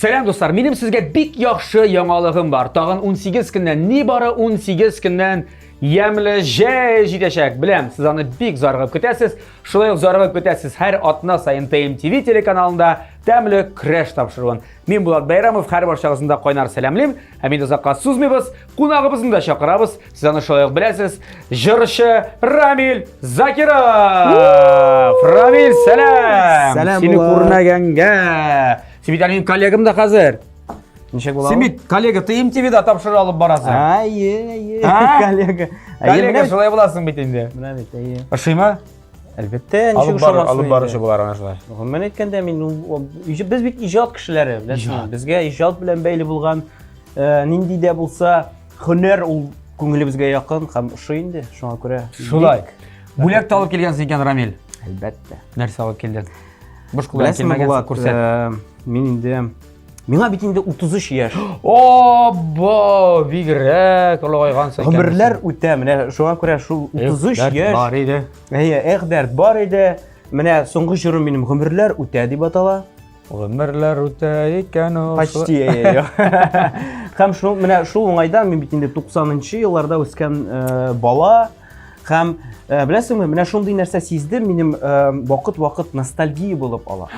Сәлам, дуслар! Минем сезгә бик яхшы яңалыгым бар. Тагын 18 көннән, нибары 18 көннән ямьле җәй җитәчәк. Беләм, сез аны бик зарыгып көтәсез. Шулай ук зарыгып көтәсез һәр атна саен ТМТВ телеканалында тәмле көрәш тапшыруын. Мин Булат Бәйрәмов, һәр барчагызны да кайнар сәламлим. Һәм инде озакка сузмыйбыз, кунагыбызны да чакырабыз. Сез аны шулай ук беләсез, җырчы Рамил Закиров! Рамил, сәлам! Сәлам, Сине Булат. күрмәгәнгә. Син бит әле минем коллегам да хәзер. Ничек була? Син бит коллега ТМТВ-да тапшыру алып барасың. Әйе, әйе, А? коллега. Әйе, Коллега, менә шулай буласың бит инде. менә бит, әйе. Ошыймы? Әлбәттә, ничек Алып бар, ошамасын алып инде. баручы булар ана шулай. Гомумән әйткәндә, мин без бит иҗат кешеләре, беләсеңме? Иҗат. Безгә иҗат белән бәйле булган нинди дә булса һөнәр ул күңелебезгә якын һәм ошый инде, шуңа күрә. Шулай. бик- Бүләк тә алып килгәнсең икән, Рамил. Әлбәттә. Нәрсә алып килдең? Буш кулдан Беләсеңме, килмәгәнсең, Булат, күрсәт. мин инде миңа бит инде 33 яшь. Обо, бигрәк олыгайгансың икән. Гомерләр үтә, менә шуңа күрә шул 33 Дәрт яшь. Бар иде. Әйе, эх, дәрт бар иде. Менә соңгы җырым минем Гомерләр үтә дип атала. Гомерләр үтә икән ул. Почти, әйе. Һәм шул менә шул уңайдан мин бит инде 90-нчы елларда үскән бала һәм беләсеңме, менә шундый нәрсә сиздем, минем вакыт-вакыт ностальгия булып ала.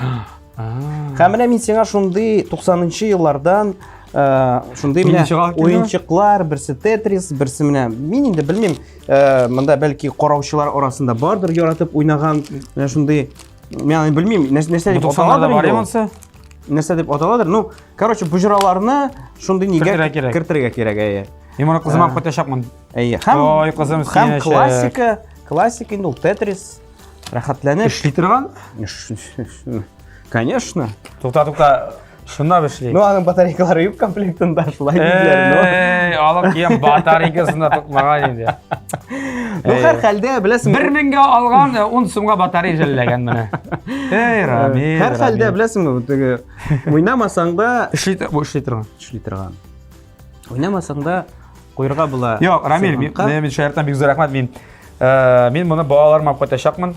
Һәм менә мин сиңа шундый 90-нчы еллардан шундый менә Уенчык алып килдеңме? уенчыклар, берсе Тетрис, берсе менә мин инде белмим, монда бәлки караучылар арасында бардыр яратып уйнаган менә шундый мин аны белмим, нәрсә дип Бу 90-ларда аталадыр бар инде ул. монысы. Нәрсә дип аталадыр? Ну, короче, боҗраларны шундый нигә Кертергә кирәк. Кертергә кирәк, әйе. Мин моны кызыма алып кайтачакмын. Әйе. Һәм Ой, кызым, һәм сөенәчәк. классика, классика инде ул Тетрис. Рәхәтләнеп. Эшли торган? Конечно. Тукта, тукта. Шунда эшли. Ну, аның батарейкалары юк комплектында, шулай диделәр, но. Эй, алып кигән батарейкасын да тукмаган инде. Ну, һәр хәлдә, беләсеңме? Бер меңгә алган, 10 сумга батарея жәлләгән менә. Эй, Рамил. Һәр хәлдә, Рамил. беләсеңме, теге уйнамасаң да Эшли, бу эшли торган. эшли торган. Уйнамасаң да куярга була. Юк, Рамил, мин мин шаяртам, бик зур рәхмәт. Мин мин моны балаларыма алып кайтачакмын.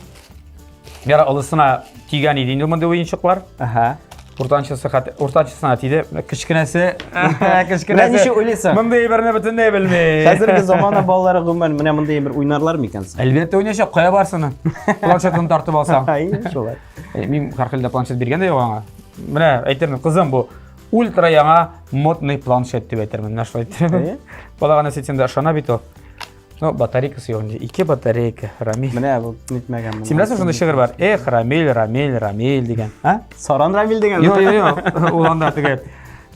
Яра олысына тигән иде инде мондый уенчыклар. Ага. Уртанчысы хәт уртанчысына тиде. Кечкенәсе, кечкенәсе. Менә ничек уйлыйсың? Мондый әйберне бөтенләй белми. Хәзерге замана балалары гомумән менә мондый әйбер уйнарлар микән соң? Әлбәттә уйнаячак, кая барсын? Планшетын тартып алсаң. Әй, шулай. Мин һәрхәлдә планшет биргән дә юк аңа. Менә әйтермен, кызым, бу ультра яңа модный планшет дип әйтермен. Менә шулай әйтермен. Балага нәрсә әйтсәң дә ышана бит ул. Ну, батарейкасы юк инде. Ике батарейка, Рамил. Менә бу нитмәгән. Син беләсең шундый шигырь бар. Эх, Рамил, Рамил, Рамил дигән. А? Саран Рамил дигән. Юк, юк, юк. Ул анда теге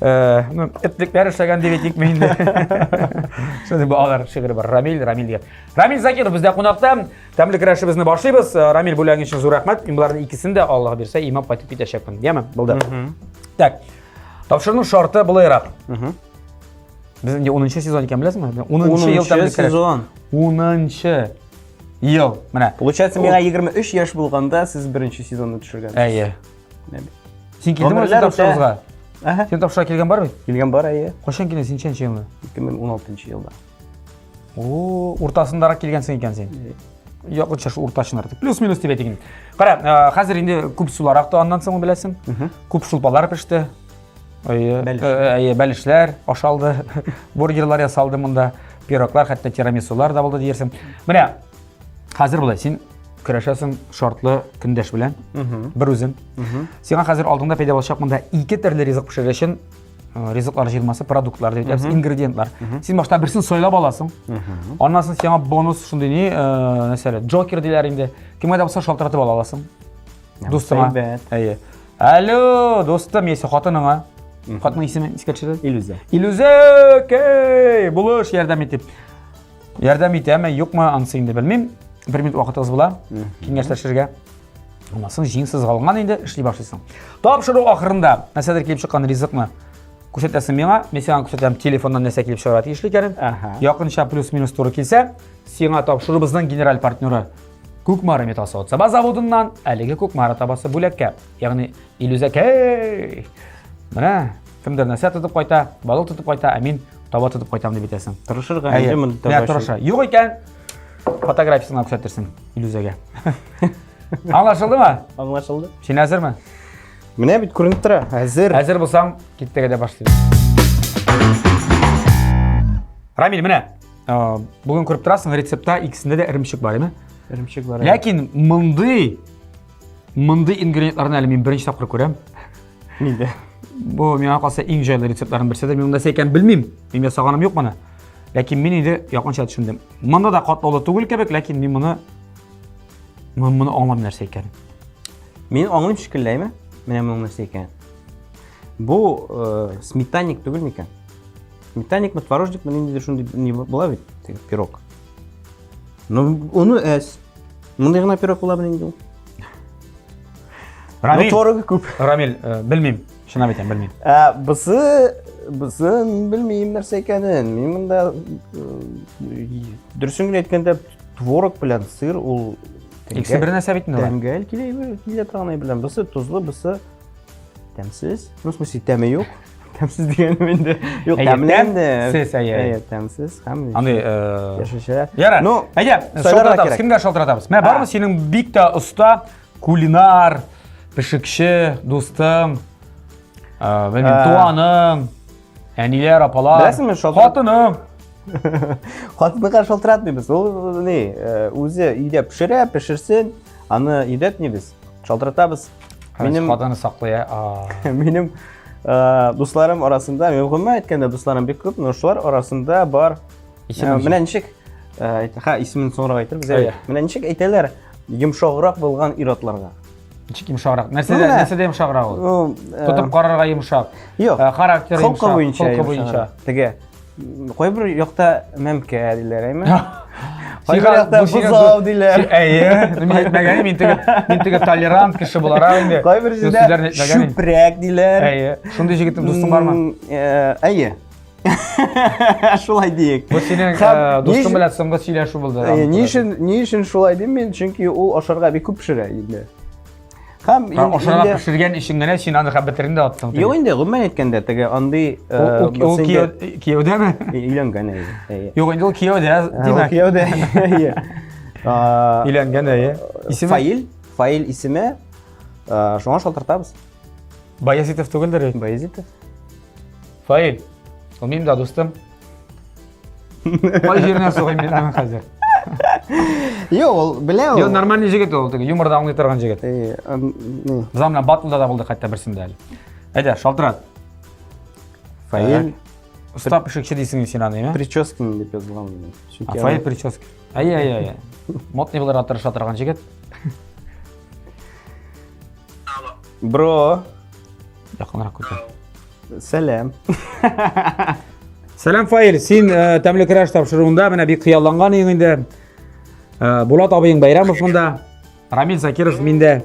ну, этлекләр эшләгән дип әйтик инде. Шундый балалар шигыре бар. Рамил, Рамил дигән. Рамил Закиров бездә кунакта. Тәмле көрәшебезне башлыйбыз. Рамил бүләгең өчен зур рәхмәт. Мин боларның икесен дә Аллаһ бирсә, имап кайтып китәчәкмен. Яме, булды. Так. Тапшыруның шарты болайрак. Без инде 10 сезон икән, беләсеңме? 10 ел тәмле көрәш. сезон. 10 ел. Менә. Получается, миңа 23 яшь булганда сез беренче сезонны төшергәнсез. Әйе. Син килдеңме Гомерләр син тапшыруга? Әһә. Син тапшыруга килгән бар бит? Килгән бар, әйе. Кайчан килдең син ничәнче елны? 2016 елда. О, уртасындарак килгәнсең икән син. Якынча шул уртачынарак. Плюс-минус дип әйтик инде. Кара, хәзер инде күп сулар акты аннан соң беләсең. Күп шулпалар пеште. Әйе, әйе, бәлешләр ашалды, бургерлар ясалды монда, пироглар, хәтта тирамисулар да булды диярсең. Менә хәзер болай, син көрәшәсең шартлы көндәш белән, бер үзең. Сиңа хәзер алдыңда пәйда булачак монда ике төрле ризык пешерер өчен ризыклар җыелмасы, продуктлар дип әйтәбез, ингредиентлар. Син башта берсен сайлап аласың. Аннан соң сиңа бонус шундый ни, нәрсә, джокер диләр инде. Кемгә дә булса шалтыратып ала аласың. Дустыңа. Әйе. Алло, дустым, яисә хатыныңа. Хатының исеме искә төшерде? Илүзә. Илүзә, кей, булыш, ярдәм итеп. Ярдәм итәме, юкмы, анысы инде белмим. Бер минут вакытыгыз була киңәшләшергә. Аннан соң җиң сызгалган инде, эшли башлыйсың. Тапшыру ахырында нәрсәдер килеп чыккан ризыкны күрсәтәсең миңа, мин сиңа күрсәтәм телефоннан нәрсә килеп чыгарга тиешле икәнен. Якынча плюс-минус туры килсә, сиңа тапшырубызның генераль партнеры Кукмара металл савыт-саба заводыннан әлеге Кукмара табасы бүләккә. Ягъни Илүзәкәй. Менә кемдер нәрсә тотып кайта, балык тотып кайта, ә мин таба тотып кайтам дип әйтәсең. Тырышырга инде моны таба. Менә тырыша. Юк икән, фотографиясен күрсәтерсең Илүзәгә. Аңлашылдымы? Аңлашылды. Син әзерме? Менә бит күренеп тора. Әзер. Әзер булсаң, киттек дә башлыйбыз. Рамил, менә бүген күреп торасың, рецептта икесендә дә эремчек бар, әйме? Эремчек бар. Ләкин мондый мондый ингредиентларны әле мин беренче тапкыр күрәм. Мин дә. Бу миңа калса иң җайлы рецептларның берседер. Мин монда нәрсә икәнен белмим. Мин ясаганым юк моны. Ләкин мин инде якынча төшендем. Монда да катлаулы түгел кебек, ләкин мин моны мин моны аңламыйм нәрсә икәнен. Мин аңлыйм шикелле, әйме? Менә моның нәрсә икәнен. Бу э, сметанник түгел микән? Сметанникмы, творожникмы, ниндидер шундый ни була бит, теге пирог. Ну, оны әз. Мондый гына пирог була инде ул. Рамил, Ну, творогы күп. Рамил, э, белмим. Чынлап әйтәм, белмим. Ә, бусы, бусы мин белмим нәрсә икәнен. Мин монда э, дөресен генә әйткәндә, творог белән сыр ул Икесе бер нәрсә бит инде алар. Тәмгә килә, килә торган әйбер белән. Бусы тозлы, бусы тәмсез. Ну, в смысле, тәме юк. Тәмсез дигәнем инде. Юк, Әйе, тәмле инде. тәмсез, әйе, әйе. Әйе, тәмсез һәм Андый, э, яшелчәләр. Ярар. Ну, әйдә, сайларга шалтыратабыз. кирәк. Кемгә шалтыратабыз? Менә бармы синең бик тә оста кулинар, пешекче, дустың, э, белмим, Ә. туганың, әниләр, апалар, Беләсеңме, шалтырат- хатының. Хатынга шалтыратмыйбыз. Ул ни, э, үзе өйдә пешерә, пешерсен, аны өйрәтмибез. Шалтыратабыз. Минем хатыны саклый, ә. Минем э, дусларым арасында, мин гомумән әйткәндә дусларым бик күп, но шулар арасында бар. Исеме Э, Менә ничек, э, ха, исемен соңрак әйтербез. Әйе. Менә ничек әйтәләр йомшаграк булган ир-атларга. Ничек йомшаграк? Нәрсәдә, Ну, менә. нәрсәдә йомшаграк ул? Ну, э, Тотып карарга йомшак. Юк. Э, Характер Холкы йомшак, буенча. холкы буенча. Теге кайбер якта мәмкә диләр, әйме? Сиңа- Кайбер якта бу сиңа- бозау диләр. Әйе, мин әйтмәгән мин теге мин теге толерант кеше буларак инде. Кайбер Бу җирдә сүзләрне әйтмәгән идем. чүпрәк диләр. Әйе, шундый җегетнең дустың бармы? М, э, Әйе. Шулай диек. Бу синең Һәм э, ни дустың өчен- белән соңгы сөйләшү булды. Әйе, Ни өчен ни өчен шулай дим мин? Чөнки ул ашарга бик күп пешерә инде. Һәм Һәм ашарга инде- пешергән өчен генә син аны һәм бетердең дә аттың. Юк инде, гомумән әйткәндә, теге андый э, Ул ул берсе инде кияү кияүдәме? Өйләнгән, әйе. әйе. Юк, инде ул кияүдә, Ул димәк. кияүдә, әйе. А, Өйләнгән, әйе. Исеме? Фаил, Фаил исеме. А, Шуңа шалтыратабыз. Баязитов түгелдер бит. Баязитов. Фаил, ул минем дә дустым. Кай җиренә сугыйм мин аның хәзер? Юк, ул белә ул. Юк, нормальный җегет ул, теге юморда аңлый торган җегет. Әйе, ни, Без аның белән батлда да булдык хәтта берсендә әле. Әйдә, шалтырат. Фаил Оста пешекче дисең син аны, әйме? Прическин дип язылган минем. Чөнки А, Фаил прическа. Әйе, әйе, әйе. Модный булырга тырыша торган җегет. Бро, Якынрак күтәр. сәлам. Сәлам, Фаил, син э, тәмле көрәш тапшыруында менә бик хыялланган идең инде. Э, Булат абыең Бәйрәмов монда, Рамил Закиров миндә.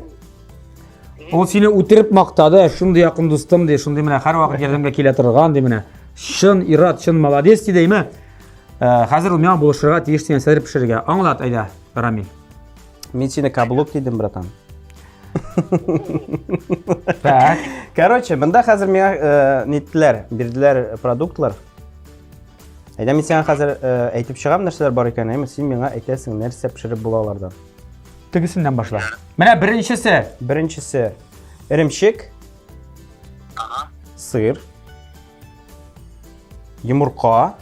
Ул сине үтереп мактады, шундый якын дустым ди, шундый менә һәрвакыт ярдәмгә килә торган ди менә. Чын ир-ат, чын молодец ди дәйме? Э, хәзер ул миңа булышырга тиеш дигән сәдер пешерергә. Аңлат, әйдә, Рамил. Мин сине каблук дидем, братан. Так. Короче, монда хәзер миңа э, ниттеләр, бирделәр продуктлар. Әйдә мин сиңа хәзер э, әйтеп чыгам нәрсәләр бар икән, әйме син миңа әйтәсең нәрсә пешереп була алардан. Тегесеннән башла. Менә беренчесе. Беренчесе эремчек. Ага. Сыр. Йомырка.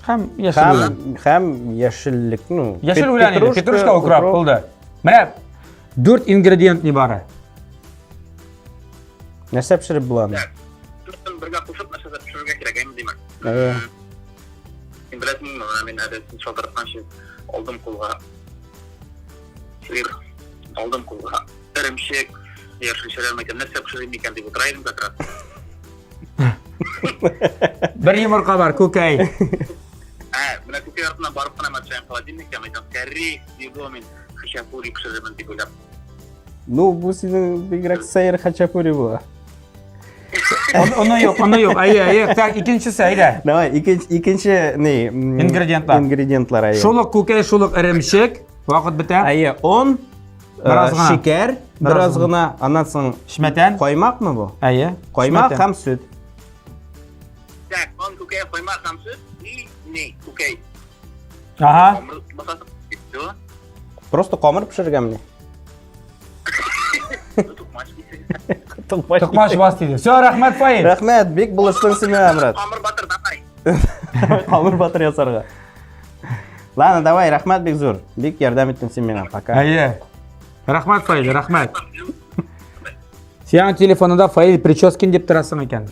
Һәм яшел үлән. Һәм, һәм яшеллек, ну, Яшел үлән инде, петрушка, укроп булды. Менә дүрт ингредиент ни бары. Нәрсә пешереп була аны? Дүртен бергә кушып нәрсәдер пешерергә кирәк, әйме димәк. Әйе. Син беләсеңме, менә мин әле син шалтыратканчы алдым кулга сыр, алдым кулга эремчек, яшелчәләр мәйтәм, нәрсә пешерим икән дип утыра идем как раз. Бер йомырка бар, күкәй. Ә, менә күкәй артына барып кына мәтшәм холодильникка, мәйтәм, скорее всего мин хачапури пешерермен дип уйлап. Ну, бу синең бигрәк сәер хачапури була. Оны юк, оны юк. Әйе, әйе. Так, икенчесе, әйдә. Давай, икенче, икенче ни? Ингредиентлар. Ингредиентлар, әйе. Шул ук күкәй, шул ук эремчек. Вакыт бетә. Әйе, он, Бераз гына. Шикәр, Бераз бераз гына, аннан соң Шмәтән. Каймакмы бу? Әйе. Каймак Шмәтән. һәм сөт. Так, он күкәй, каймак һәм сөт и ни, күкәй. Ага. Камыр басасың, всё. Просто камыр пешергәнме? Тукмач дисең. Токмач. Токмач бас диде. Все, рәхмәт, Фаил. Рәхмәт, бик булыштың син миңа, брат. Камыр батыр, давай. Камыр батыр ясарга. Ладно, давай, рәхмәт бик зур. Бик ярдәм иттең син миңа. Пока. Әйе. Рәхмәт, Фаил, рәхмәт. Синең телефонында Фаил Прическин дип торасың икән.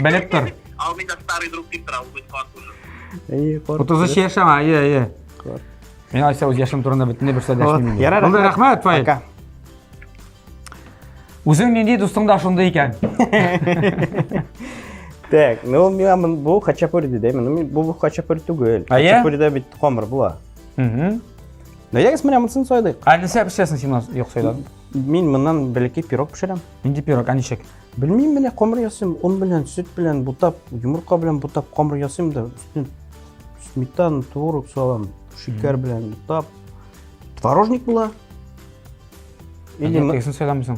Белеп тор. Ал миндә старый друг дип тора, ул бит карт уже. Әйе, карт. 33 яшь аңа, әйе, әйе. Карт. Мин алайса үз яшем турында бөтенләй берсә дәшмим. Ярар, Булды, рәхмәт, Фаил. Пока. Үзең нинди дустың да шундый икән. Так, ну миңа бу хачапури диде, ну мин бу хачапури түгел. Әйе? Хачапурида бит камыр була. Мгм. Ну ягез менә монысын сайлыйк. Ә нәрсә пешерәсең син юк сайладың? Мин моннан бәләкәй пирог пешерәм. Нинди пирог, ә ничек? Белмим, менә камыр ясыйм, он белән, сөт белән бутап, йомырка белән бутап камыр ясыйм да, өстенә сметана, творог салам, шикәр белән бутап. Творожник була. Или Тегесен сайламыйсың.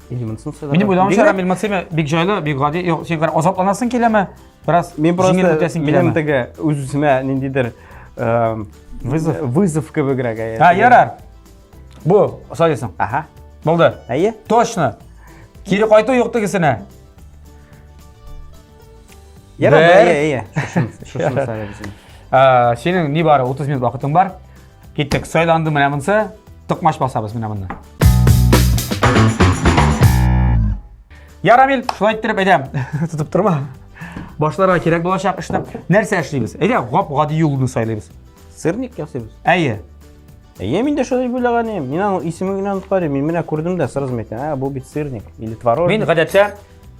Или монысын сайларга. Минем уйлавымча, Бигрәк- Рамил Мацеме бик җайлы, бик гади. Юк, син бер азапланасың киләме? Бераз Мин җиңел просто үтәсең минем киләме? теге үз-үземә ниндидер Вызов. Вызов кебегрәк. әйе. Ha, ярар. Бу, сайлыйсың. Аһа. Булды. Әйе. Точно. Кире кайту юк тегесенә. Ярар, Бер. әйе, әйе. Шушын, шушын сайлыйбыз. Ә, Синең ни бары 30 минут вакытың бар. Киттек. Сайланды менә монысы. Токмач басабыз менә монда. Я, Рамил, шулай иттереп әйдә. Тотып торма. Башларга кирәк булачак эшне. Нәрсә эшлибез? Әйдә, гап-гади юлны сайлыйбыз. Сырник ясыйбыз. Әйе. Әйе, мин дә шулай уйлаган идем. Мин аның исемен генә оныткан идем. Мин менә күрдем дә сразу әйттем, ә, бу бит сырник или творожник. Мин гадәттә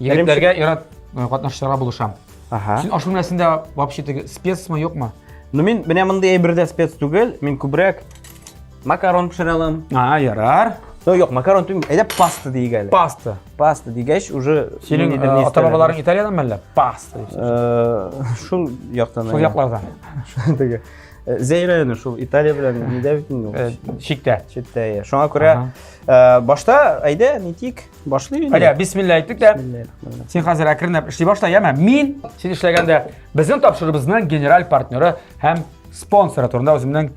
егетләргә ир-ат катнашучыларга булышам. Ага. Син аш бүлмәсендә вообще теге спецмы, юкмы? Ну мин менә мондый әйбердә спец түгел, мин күбрәк макарон пешерә алам. А, ярар. Ну юк, макарон түгел, әйдә паста диик әле. Паста. Паста дигәч, уже Синең ниндидер ни ата-бабаларың Италиядән мәллә? Паста дип. Шул яктан. Шул яклардан. Теге. Зәй районы шул Италия белән нидә бит инде ул. Чиктә. Читтә, иә. Шуңа күрә башта әйдә, нитик, башлыйк инде. Әйдә, бисмилла әйттек тә. Син хәзер әкренләп эшли башла, яме? Мин син эшләгәндә безнең тапшыруыбызның генераль партнеры һәм спонсоры турында үземнең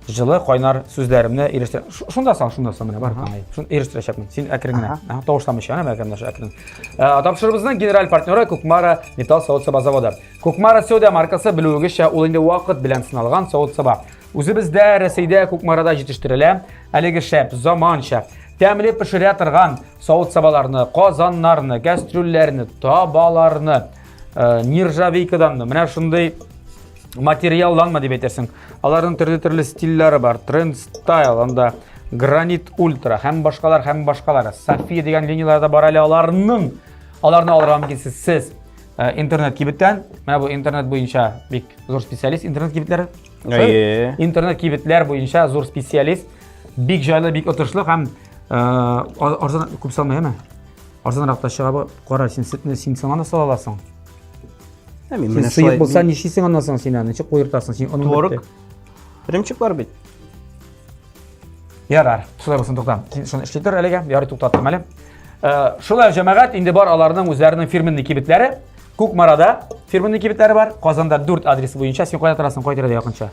җылы кайнар сүзләремне ирештерә. Шунда сал, шунда сал менә бар. Шуны ирештерәчәкмен. Син әкрен генә. Тавышламыйча, әнә әкрен әкрен. Тапшыруыбызның генераль партнеры Кукмара металл савыт-саба заводы. Кукмара сәүдә маркасы белүегезчә ул инде вакыт белән сыналган савыт-саба. Үзебездә Рәсәйдә Кукмарада җитештерелә. Әлеге шәп, заманча, тәмле пешерә торган савыт-сабаларны, казаннарны, кәстрүлләрне, табаларны, э, нержавейкаданмы, менә шундый материалданмы дип әйтерсең. Аларның төрле-төрле стильләре бар. Тренд стайл, анда гранит ультра һәм башкалар, һәм башкалар. София дигән линияләр дә бар әле аларның. Аларны алырга мөмкинсез сез. Э, интернет кибеттән, менә бу интернет буенча бик зур специалист, интернет кибетләре. Әйе. Интернет кибетләр буенча зур специалист. Бик җайлы, бик отышлы һәм э, арзан күп салмый, әме? Арзанрак та чыга бу. Кара, син сөтне син сыңа да сала аласың. Ә мин Син менә сыек шулай. булса нишлисең аннан соң син аны? Ничек куертасың? Син оның Творог. Эремчек бар бит. Ярар, шулай булсын, тукта. Син шуны эшли тор әлегә. Ярый, туктаттым әле. Э, шулай җәмәгать, инде бар аларның үзләренең фирменный кибетләре. Кукмарада фирменный кибетләре бар. Казанда 4 адресы буенча. Син кайда торасың? Кай тирәдә якынча?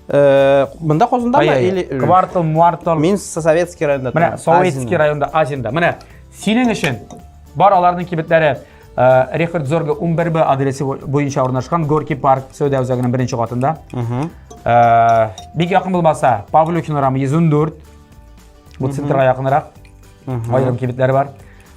Э, монда Казандамы или Квартал, муартал. Мин Советский районда Менә Советский районда, Азинда. Менә синең өчен бар аларның кибетләре. Э, Рихард Зорга 11Б адресы буенча урнашкан Горький парк сәүдә үзәгенең беренче катында. Э, бик якын булмаса, Павлюхин урамы 114. Бу центрга якынрак. Аерым кибетләр бар.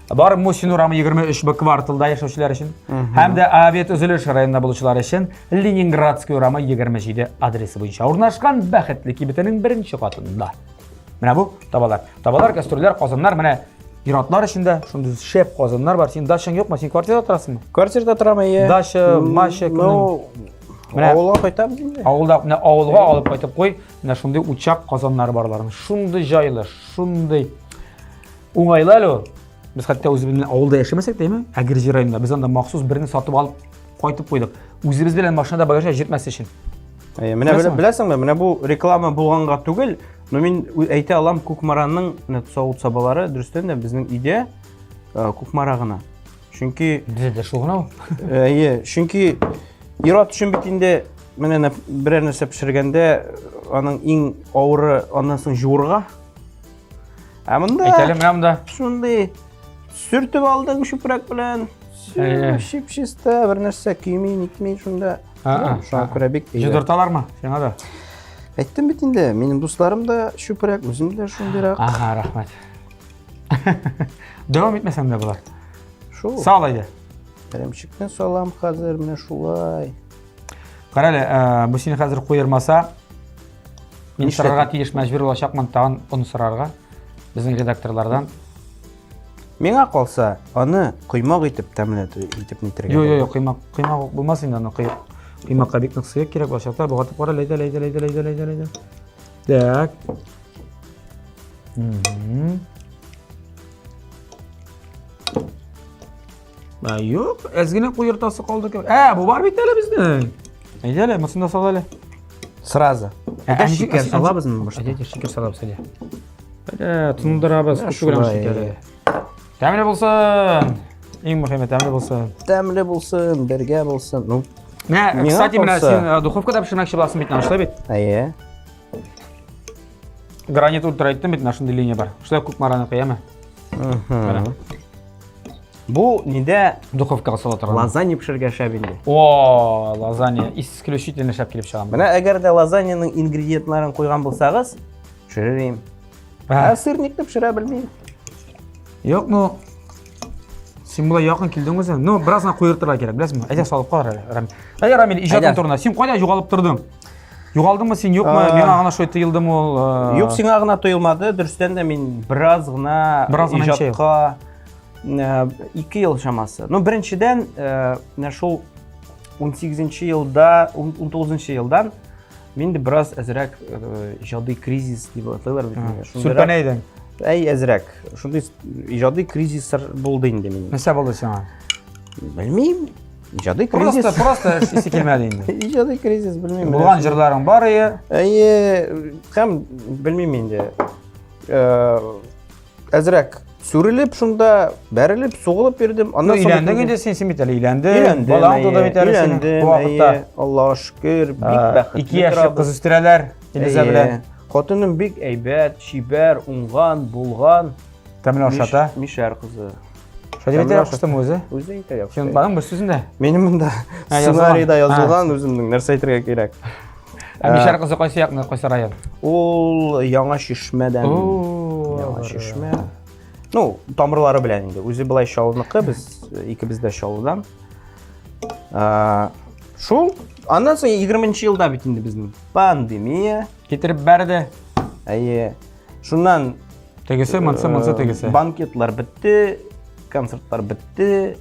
Бар Мусин урамы 23Б кварталда яшәүчеләр өчен. Һәм дә Авиатөзелеш районында булучылар өчен Ленинградский урамы 27 адресы буенча урнашкан Бәхетле кибетенең беренче катында. Менә бу табалар. Табалар, кастрюльләр, казаннар, менә ир-атлар өчен дә шундый шәп казаннар бар. Син дачаң юкмы? Син квартирада торасыңмы? Квартирада торам, әйе. Дача, мача, Ну, Менә авылга кайтабыз инде. Авылда, менә авылга алып кайтып куй, менә шундый учак казаннары бар аларның. Шундый җайлы, шундый уңайлы әле ул. Без хәтта үзебез белән авылда яшәмәсәк тә, әйме? Әгерҗе районында без анда махсус берне сатып алып кайтып куйдык. Үзебез белән машинада багажда җитмәс өчен. Әйе, менә Беләсеңме? беләсеңме, менә бу реклама булганга түгел, но мин әйтә алам, Кукмараның менә савыт-сабалары дөрестән дә безнең өйдә э, Кукмара гына. Чөнки Бездә дә шул гына ул. Әйе, чөнки ир-ат өчен бит инде менә берәр нәрсә пешергәндә аның иң авыры аннан соң җуырга. Ә монда Әйтәле, менә монда шундый. Сөртеп алдың чүпрәк белән. Чип чиста, бер нәрсә көйми, нитми шунда. Шуңа күрә бик Җыдырталармы сиңа да? Әйттем бит инде, минем дусларым да чүпрәк, үзем дә шундыйрак. Ага, рәхмәт. Дәвам итмәсәң дә була. Шул. Сал әйдә. Эремчекне салам хәзер менә шулай. Кара әле, э, бу сине хәзер куермаса, мин сорарга тиеш мәҗбүр булачакмын тагын он сорарга безнең редакторлардан. Миңа калса, аны коймак итеп тәмләтү итеп нитергә. Юк, юк, юк, коймак, коймак булмас инде аны кыйк. Коймакка бик нык сыек кирәк булачак та, болгатып кара, әйдә, әйдә, әйдә, әйдә, әйдә, әйдә. Так. Ә, юк, әз генә куертасы калды кебек. Ә, бу бар бит әле безнең. Әйдә әле, монысын да сал әле. Сразу. Әйдә шикәр салабызмы башта? Әйдә, шикәр салабыз, әйдә. Әйдә, тындырабыз, кушу грамм шикәре. Тәмле булсын. Иң мөһиме тәмле булсын. Тәмле булсын, бергә булсын. Ну, Менә, кстати, менә син э, духовкада пешермәкче буласың бит, шулай бит? Әйе. Гранит ультра әйттем бит, менә шундый линия бар. Шулай Кукмараныкы, яме? Бу нидә духовкага сала торган. Лазанья пешергә шәп инде. О, лазанья исключительно шәп килеп чыга. Менә әгәр дә лазаньяның ингредиентларын куйган булсагыз, пешерер идем. Ә сырникны пешерә белмим. Юк, ну син болай якын килдең үзе. Ну, бераз гына куертырга кирәк, беләсеңме? Әйдә салып кал әле, Рамил. Әйдә, Рамил, иҗатың турында. Син кайда югалып тордың? Югалдыңмы син, юкмы? Миңа гына шулай тоелдымы ул? Юк, сиңа гына тоелмады. Дөрестән дә мин бераз гына иҗатка 2 ел чамасы. Ну, беренчедән, менә шул 18 елда, 19 елдан мин дә бераз әзрәк иҗади кризис дип атыйлар бит инде. Сүлпәнә идең. Әй, әзрәк. Шундый иҗади кризис булды инде минем. Нәрсә булды сиңа? Белмим. Иҗади кризис. Просто, просто эшлисе килмәде инде. Иҗади кризис, белмим. Булган җырларың бар ие. Әйе, һәм белмим инде. Әзрәк сүрелеп шунда, бәрелеп, сугылып йөрдем. Аннан соң өйләндең инде син, син бит әле өйләндең. Балаң туды бит әле синең бу вакытта. Аллаһ шөкер, бик бәхетле. Ике яшьлек кыз үстерәләр Илиза белән. Хатыным бик әйбәт, чибәр, уңган, булган. Тәмле ашата. Мишәр кызы. Шулай дип әйтә яхшымы үзе? Үзе әйтә яхшы. Син барың бер сүзендә. Минем монда сценарийда язылган үземнең нәрсә әйтергә кирәк. Ә Мишәр кызы кайсы якны, кайсы район? Ул Яңа Чишмәдән. Яңа Чишмә. Ну, тамырлары белән инде. Үзе былай Чаллыныкы, без икебез дә Чаллыдан. Шул. Аннан соң 20 елда бит инде безнең пандемия. Китереп бәрде. Әйе. Шуннан Тегесе, монсы, монсы, тегесе. Банкетлар бетте, концертлар бетте.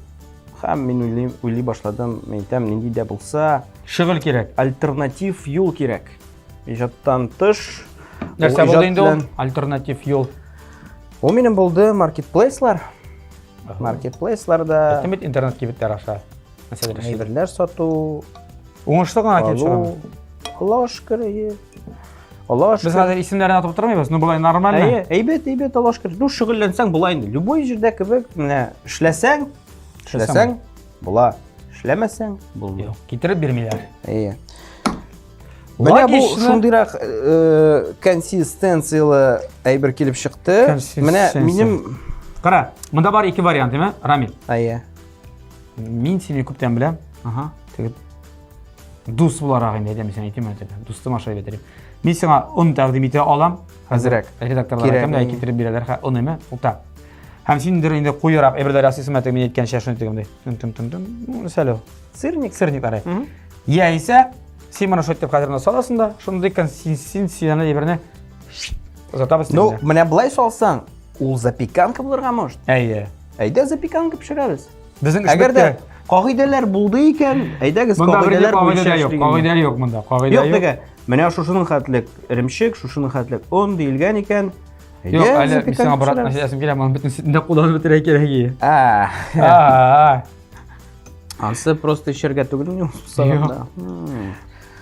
Һәм мин уйлый, уйлый башладым, мин әйтәм, нинди дә булса шөгыль кирәк. Альтернатив юл кирәк. Иҗаттан тыш. Нәрсә булды инде ул? Альтернатив юл. Ул минем булды маркетплейслар. Маркетплейсларда. Әйтем бит интернет кибетләр аша. Мәсәлән, әйберләр сату. Уңышлы гына килеп чыга. Аллаһ шөкер, әйе. Аллаһ шөкер. Без хәзер исемнәрен атып тормыйбыз, ну болай нормально. Әйе, әйбәт, әйбәт, Аллаһ шөкер. Ну шөгыльләнсәң була инде. Любой җирдә кебек, менә эшләсәң, эшләсәң була. Эшләмәсәң булмый. Юк, китереп бирмиләр. Әйе. Менә бу шундыйрак э, консистенцияле әйбер килеп чыкты. Менә минем Кара, монда бар ике вариант, әйме, Рамил? Әйе. Мин сине күптән беләм. Ага. Теге дус буларак инде әйтәм сиңа, әйтәм әйтәм. Дустым аша әйтеп. Мин сиңа он тәкъдим итә алам. Әзрәк. Редакторлар әйтәм дә китереп бирәләр, ха, он әйме, ута. Һәм син инде инде куерак әйберләр ясыйсың, әйтәм, мин әйткәнчә шуны тегемдәй. Тым тым тым тым. Ну, сәле. Сырник, сырниклар. Яисә син моны шулай итеп хәзер менә саласың да, шундый консистенцияне әйберне озатабыз. Ну, менә болай салсаң, ул запеканка булырга может. Әйе. Әйдә запеканка пешерәбез. Безнең эш Әгәр дә кагыйдәләр булды икән, әйдәгез кагыйдәләр буенча юк, кагыйдә юк монда, кагыйдә юк. Юк теге, менә шушының хәтлек эремчек, шушының хәтлек он диелгән икән. Юк, әле мин сиңа обратно әйтәсем килә, моның бөтен сөтен дә кулланып бетерә кирәк. А. Ансы просто эчәргә түгел мин сагында.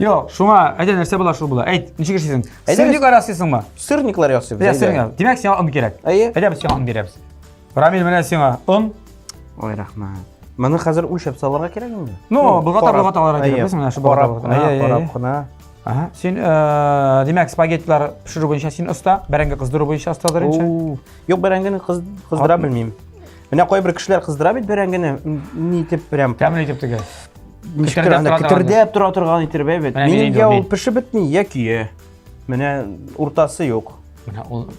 Юк, шуңа әйдә нәрсә була шул була. Әйт, ничек эшлисең? Сырниклар ясыйсыңмы? Сырниклар ясыйбыз. Әйдә, сырник. Димәк, сиңа он кирәк. Әйе. Әйдә, без сиңа он бирәбез. Рамил, менә сиңа он. Ой, рәхмәт. Моны хәзер үлчәп салырга кирәк инде. Ну, болгата болгата алырга кирәк. Без менә шу болгата. Карап кына. Ага. Син, э, димәк, спагеттилар пешерү буенча син оста, бәрәңге кыздыру буенча остадыр инде. Юк, бәрәңгене кыздыра белмим. Менә кайбер кешеләр кыздыра бит бәрәңгене, ни итеп прям. Тәмле итеп теге. Ничектер анда кетердәп тора торган итеп бит. Минем я ул пешеп бетми, я көя. Менә уртасы юк. Менә ул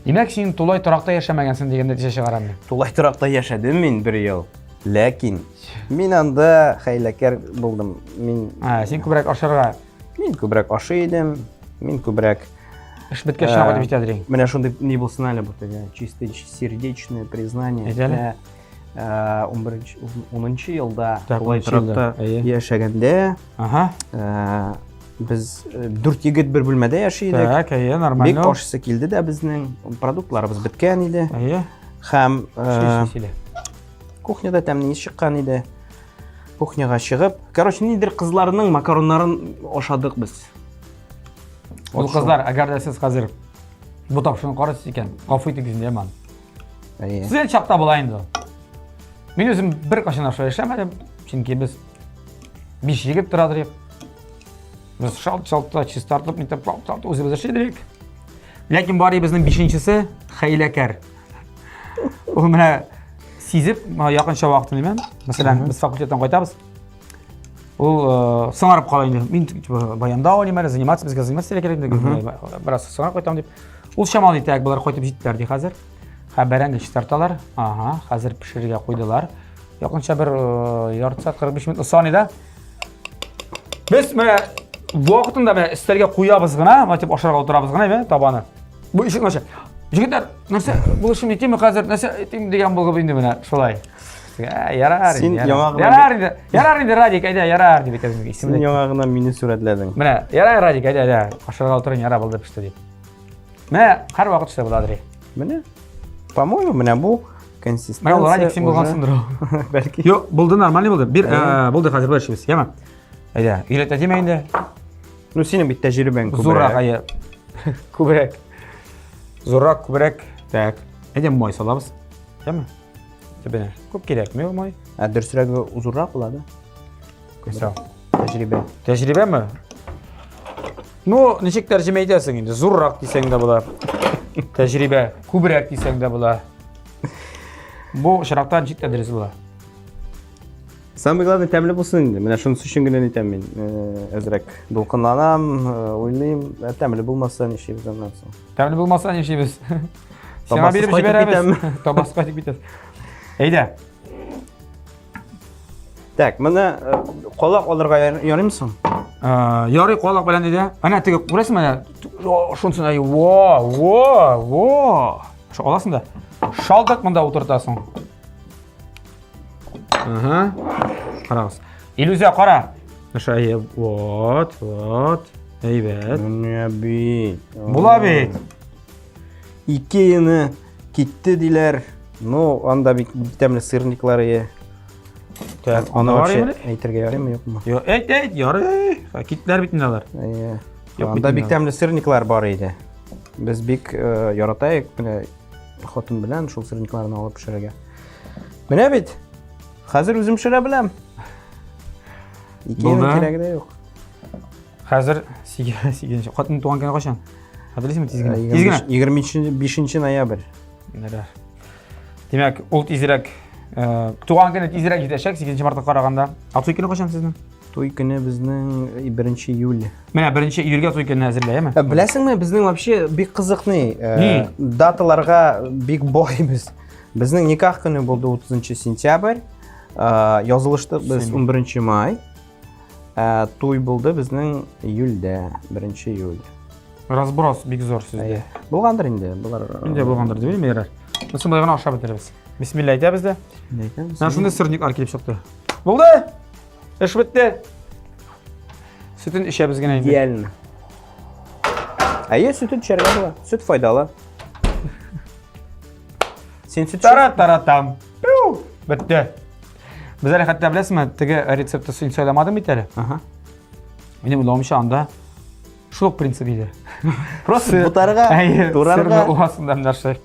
Димәк, син тулай торакта яшәмәгәнсең дигән нәтиҗә чыгарам мин. Тулай торакта яшәдем мин бер ел. Ләкин мин анда хәйләкәр булдым. Мин А, син күбрәк ашарга. Мин күбрәк ашый идем. Мин күбрәк Эш беткәч чыга дип әйтә дирин. Менә шундый ни булсын әле бу теге чисто сердечное признание. Әйт әле. 11 10 елда Так, тулай 10 елда, торакта әйе. яшәгәндә Ага. без дүрт егет бер бүлмәдә яши идек. Так, әйе, Бик нормально. ашысы килде дә безнең продуктларыбыз беткән иде. Әйе. Һәм Сөйле, сөйле. кухняда тәмле ис чыккан иде. Кухняга чыгып, короче, ниндидер кызларның макароннарын ашадык без. Ул кызлар, әгәр дә сез хәзер бу тапшыруны карыйсыз икән, гафу итегез инде, яман. Әйе. Студент чакта була инде. Мин үзем беркайчан да шулай эшләмәдем, чөнки без биш егет тора идек. Без шалт-шалт та чистартып, нитеп, шалт-шалт үзебез эшли идек. Ләкин бар безнең бишенчесе хәйләкәр. Ул менә сизеп, якынча вакытын димәм. Мәсәлән, без факультеттан кайтабыз. Ул соңарып кала инде. Мин типа баянда уйныйм әле, заниматься безгә заниматься кирәк инде. Бераз соңарып кайтам дип. Ул чамалый так, болар кайтып җиттеләр ди хәзер. Һә бәрәңге чистарталар. Ага, хәзер пешерергә куйдылар. Якынча бер ярты сәгать 45 минут саный да. Без менә вакытында менә өстәлгә куябыз гына, менә дип ашарга утырабыз гына, әйме, табаны. Бу ишекне ача. Егетләр, нәрсә булышым итимме хәзер, нәрсә итим дигән булып инде менә шулай. Ярар Син инде. яңа гына Ярар инде. Ярар инде, Радик, әйдә, ярар дип әйтәсең Син исемне. яңа гына мине сурәтләдең. Менә, ярар, Радик, әйдә, әйдә, ашарга утырын, ярар булды пеште дип. Менә һәрвакыт шулай була, Андрей. Менә. По-моему, менә бу консистенция. Менә ул Радик син булгансыңдыр ул. Бәлки. Юк, булды, нормальный булды. Бир, булды, хәзер болай эшлибез, яме? Әйдә, өйрәтә димә инде. Ну, синең бит тәҗрибәң күбрәк. Зуррак, әйе. Күбрәк. Зуррак, күбрәк. Так. Әйдә май салабыз. Яме? Төбенә. Күп кирәкми ул май. Ә дөресрәге зуррак була да. Все. Тәҗрибә. Тәҗрибәме? Ну, ничек тәрҗемә итәсең инде? Зуррак дисәң дә була. Тәҗрибә күбрәк дисәң дә була. Бу очракта ничек тә дөрес була. Самое главное, тәмле булсын инде. Менә шунысы өчен генә әйтәм мин. Әзрәк дулкынланам, уйлыйм. Ә тәмле булмаса нишлибез аннан соң? Тәмле булмаса нишлибез? Сиңа биреп җибәрәбез. Табасыз кайтып китәбез. Әйдә. Так, менә колак алырга ярыймы соң? Ярый колак белән әйдә. Әнә теге күрәсеңме әнә? Шунысын әй, во, во, во. Шу аласың да. Шалтак монда утыртасың. Ага. Карагыз. Илюзә, кара. Аша, әйе, вот, вот. Әйбәт. Менә бит. Була бит. Икеяны китте диләр. Ну, анда бик тәмле сырниклар ие. Так, Аны анда вообще бар әйтергә ярыймы, юкмы? Йо, әйт, әйт, ярый. Киттеләр бит инде алар. Әйе. Юк Анда бит бик инде. тәмле сырниклар бар иде. Без бик яратайык менә хатын белән шул сырникларны алып пешерергә. Менә бит. Хәзер үзем пешерә беләм. Икеяның Булды. кирәге дә юк. Хәзер 8-нче. Хатын туган көне кайчан? Хәтерлисеңме тиз генә? Тиз генә. 25 ноябрь. Ярар. Димәк, ул тизрәк туган көне тизрәк җитәчәк 8 мартка караганда. Ә туй көне кайчан сезнең? Туй көне безнең 1 июль. Менә 1 июльгә туй көнен әзерлә, әйеме? Беләсеңме, безнең вообще бик кызык ни, Ни? даталарга бик бай без. Безнең никах көне булды 30 сентябрь. Язылыштык без 11 май. Туй булды безнең июльдә, 1 июль. Разброс бик зур сездә. Булгандыр инде, булар. Инде булгандыр дип уйлыйм, ярар. Без болай гына ашап бетерәбез. Бисмилла әйтәбез дә. Менә шундый сырниклар килеп чыкты. Булды! Эш бетте. Сөтен эчәбез генә инде. Идеально. Әйе, сөтен эчәргә була. Сөт файдалы. Син сөт Тара-тара-там. Бетте. Без әле хәтта беләсеңме, теге рецептны син сайламадың бит әле. Ага. Минем уйлавымча анда шул ук принцип иде. Просто бутарга, турарга. Сырны уасың да нәрсә.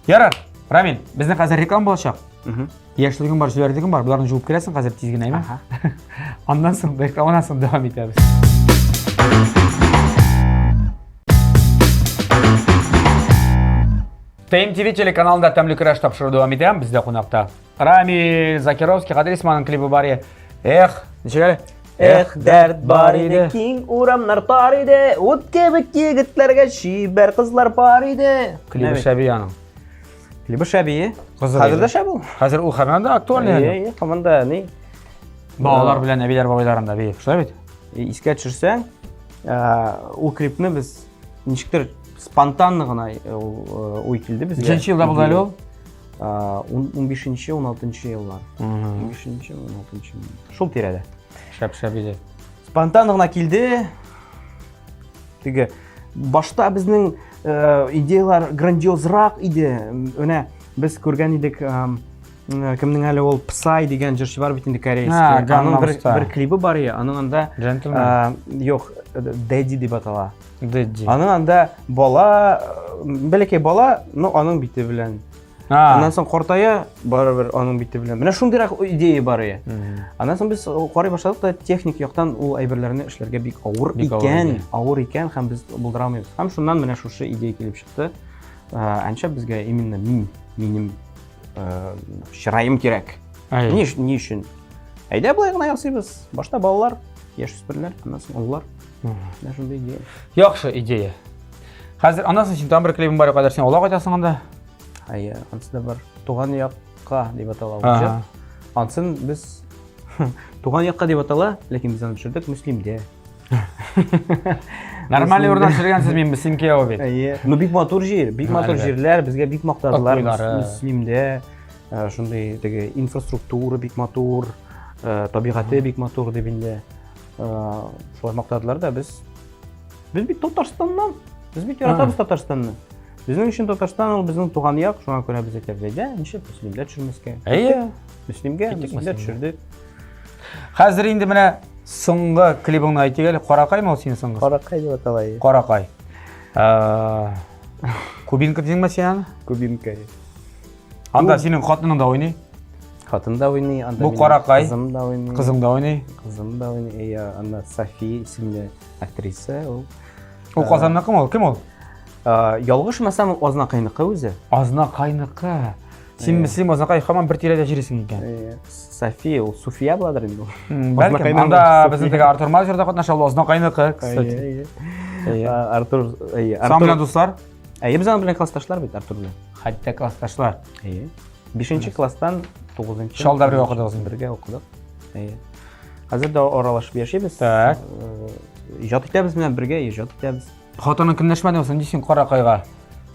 Ярар, Рамил, безнең хәзер реклама булачак. Яшьлегем бар, җүләрлегем бар. Боларны жуып керәсең хәзер тиз генә, әйме? Аннан соң рекламадан соң дәвам итәбез. ТМТВ телеканалында тәмле көрәш тапшыру дәвам итә. Бездә кунакта Рамиль Закировский, Кадри Исманың клибы бар. Эх, ничек әле? Эх, дәрт бар иде, киң урамнар тар иде, ут кебек егетләргә чибәр кызлар бар иде. Клибы шәби аның. Клибы шәби. Хәзер дә шәп ул. Хәзер ул һаман да актуальный әле. Әйе, һаман да ни. Балалар белән әбиләр бабайларында бии. Шулай бит? Искә төшерсәң, ул клипны без ничектер спонтанно гына ул уй килде безгә. Ничәнче елда булды әле ул? 15-нче, 16-нчы еллар. 15-нче, 16-нчы. Шул тирәдә. Шәп шәп иде. Спонтанно гына килде. Теге башта безнең идеялар грандиозрак иде. Менә без күргән идек кемнең әле ул Псай дигән җырчы бар бит инде корейский. Аның бер, бер клибы бар иде. Аның анда юк, Дэдди дип атала. Дэдди. Аның анда бала, бәләкәй бала, но аның бите белән. Аннан соң картая, барыбер аның бите белән. Менә шундыйрак идея бар иде. Аннан соң без карый башладык та техник яктан ул әйберләрне эшләргә бик авыр икән, авыр икән һәм без булдыра алмыйбыз. Һәм шуннан менә шушы идея килеп чыкты. Әнчә безгә именно мин, минем чыраем кирәк. Ни, ни өчен? Әйдә болай гына ясыйбыз. Башта балалар, яшүсмерләр, аннан соң олылар. Менә шундый идея. Яхшы идея. Хәзер аннан соң син тагын бер клибың бар, кадәр син аула кайтасың анда. Әйе, ансы да бар. Туган якка дип атала ул җыр. Ансын без Туган якка дип атала, ләкин без аны төшердек Мөслимдә. Нормальный урыннан төшергәнсез мин Мөслим кияве бит. Әйе. Ну бик матур җир, бик матур җирләр, безгә бик мактадылар Мөслимдә. Э, шундый теге инфраструктура бик матур, э, табигате бик матур дип инде. Э, шулай мактадылар да без без бит Татарстаннан. Без бит яратабыз Татарстанны. Безнең өчен Татарстан ул безнең туган як, шуңа күрә без әйтәбез, әйдә, ничек Мөслимдә төшермәскә? Әйе. Мөслимгә, Мөслимдә төшердек. Хәзер инде менә соңгы клибыңны әйтик әле. Каракаймы ул синең соңгысы? Каракай дип атала. Каракай. Кубинка дисеңме син аны? Кубинка. Анда синең хатының да уйный. Хатын да уйный, анда Бу Каракай. Кызым да уйный. Кызың да уйный. Кызым да уйный. Әйе, анда София исемле актриса ул. Ул Казанныкымы ул? Кем ул? Ялгышмасам, ул Азнакайныкы үзе. Азнакайныкы. Син Мөслим Азнакай һаман бер тирәдә җөрисең икән. София, ул Суфия буладыр инде ул. Бәлкем, анда безнең теге Артур Мазер да катнаша, ул Азнакайныкы, кстати. Артур, әйе. Сам белән дуслар? Әйе, без аның белән классташлар бит, Артур белән. Хәтта классташлар. Әйе. Бишенче класстан тугызынчы. Шалда бергә укыдыгыз инде. Бергә укыдык. Әйе. Хәзер дә аралашып яшибез. Так. Иҗат итәбез менә бергә, иҗат итәбез. Хатының көнләшмәде соң, ничек Каракайга?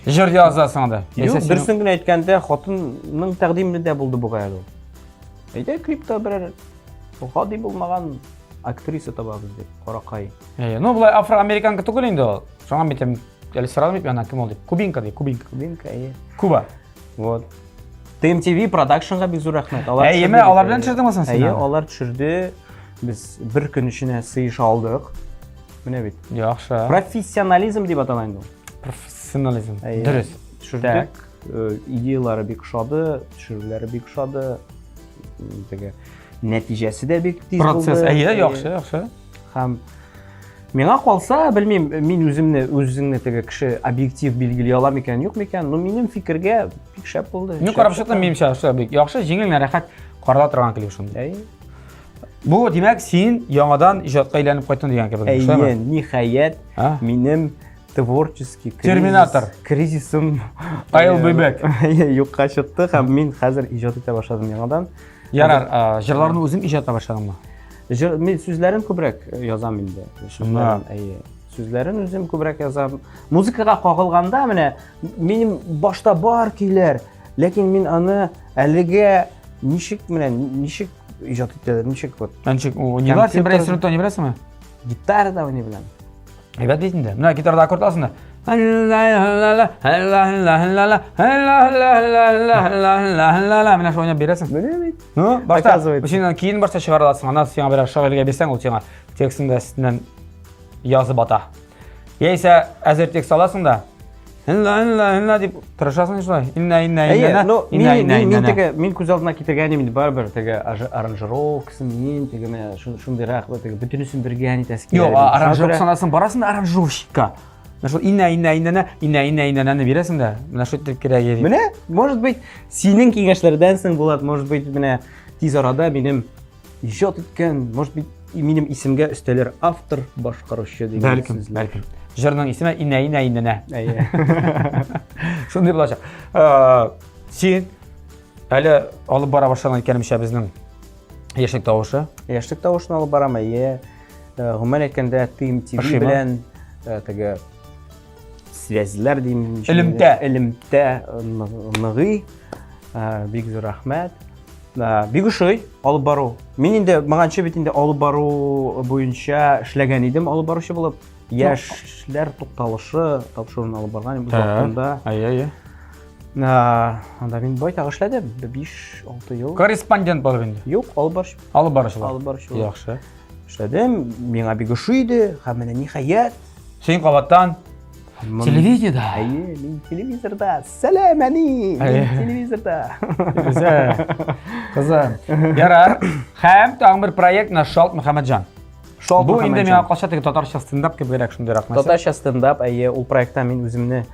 Җыр язасың анда. Юк, дөресен генә әйткәндә, хатынның тәкъдиме дә булды бугай әле ул. Әйдә клипта берәр гади булмаган актриса табабыз дип, Каракай. Әйе, ну болай афроамериканка түгел инде ул. Шуңа мин әйтәм, әле сорадым бит мин кем ул дип. Кубинка ди, кубинка. Кубинка, әйе. Куба. Вот. TMTV продакшнга бик зур рәхмәт. Алар Әйеме, алар белән төшердеңме соң син? Әйе, алар төшерде. Без бер көн эченә сыеша алдык. Менә бит. Яхшы. Профессионализм дип атала инде ул. Профессионализм. Дөрес. Төшердек. Э, идеялары бик ошады, төшерүләре бик ошады. Теге нәтиҗәсе дә бик тиз булды. Процесс, әйе, яхшы, яхшы. Һәм миңа калса, белмим, мин үземне, үзеңне теге кеше объектив билгели ала микән, юк микән, но минем фикергә бик шәп булды. Мин карап чыктым, минемчә, шулай бик яхшы, җиңел, рәхәт карала торган клип шундый. Әйе. Бу, димәк, син яңадан иҗатка әйләнеп кайттың дигән кебек. Әйе, ниһаять, минем творческий кризис, Терминатор. кризисым I'll be back. юкка чыкты һәм мин хәзер иҗат итә башладым яңадан. Ярар, җырларны үзең иҗат итә башладыңмы? Җыр, мин сүзләрен күбрәк язам инде. Сүзләрен, әйе. Сүзләрен үзем күбрәк язам. Музыкага кагылганда менә минем башта бар көйләр, ләкин мин аны әлегә ничек менә ничек иҗат итәләр, ничек вот. Ничек, уйныйлар, син бер инструментта уйный беләсеңме? Гитарада уйный беләм. Әйбәт бит инде. Менә гитарада аккорд аласың да. Менә шулай уйнап бирәсең. Менә бит. Ну, башта, син киен башта чыгара аласың, аннан сиңа берәр шагыйрьгә бирсәң, ул сиңа текстын да өстеннән язып ата. Яисә әзер текст аласың да, Инна, инна, инна дип тырышасың шулай. Инна, инна, инна. Ну, мин, мин, мин теге, мин күз алдына китергән инде барыбер теге аранжировкасын, мин теге менә шундыйрак, теге бөтенесен бергә нитәсе килә. Юк, аранжировкасын аласың, барасың да аранжировщикка. Менә шул инә, инә, инәнә, инә, инә, инәнәне бирәсең дә, менә шул итеп кирәк иде. Менә, может быть, синең киңәшләрдән соң Булат, может быть, менә тиз арада минем иҗат иткән, может быть, минем исемгә өстәлер автор, башкаручы дигән Бәлкем, сүзләр. бәлкем. Җырның исеме Инә, инә, инәнә. Әйе. Шундый булачак. Э, Син әле алып бара башлаган икәнемчә безнең яшьлек тавышы. Яшьлек тавышын алып барам, әйе. Э, Гомумән әйткәндә, Team TV Ошыймы? белән э, теге связьләр дим. ничек Элемтә. инде, Элемтә э, ныгый. Э, Бик зур рәхмәт. Э, Бик ошый алып бару. Мин инде моңанчы бит инде алып бару буенча эшләгән идем, алып баручы булып. Яшьләр тукталышы тапшыруын алып барган идем вакытында. Әйе, әйе. Э, Анда мин байтак эшләдем, 5-6 ел. Корреспондент булып инде. Юк, алып баручы. Алып баручы. Алып баручы. булып. Яхшы. Эшләдем, миңа бик ошый иде, һәм менә ниһаять. Син кабаттан телевидениедә. Әйе, мин телевизорда. Сәлам, әни! Мин Әйе. телевизорда. Гүзәл. Кызым. Ярар. Һәм тагын бер проект менә Шалт Мөхәммәтҗан. Шалт Бу инде Мөхәммәтҗан. миңа калса теге татарча стендап кебегрәк шундыйрак нәрсә. Татарча стендап, әйе, ул проектта мин үземне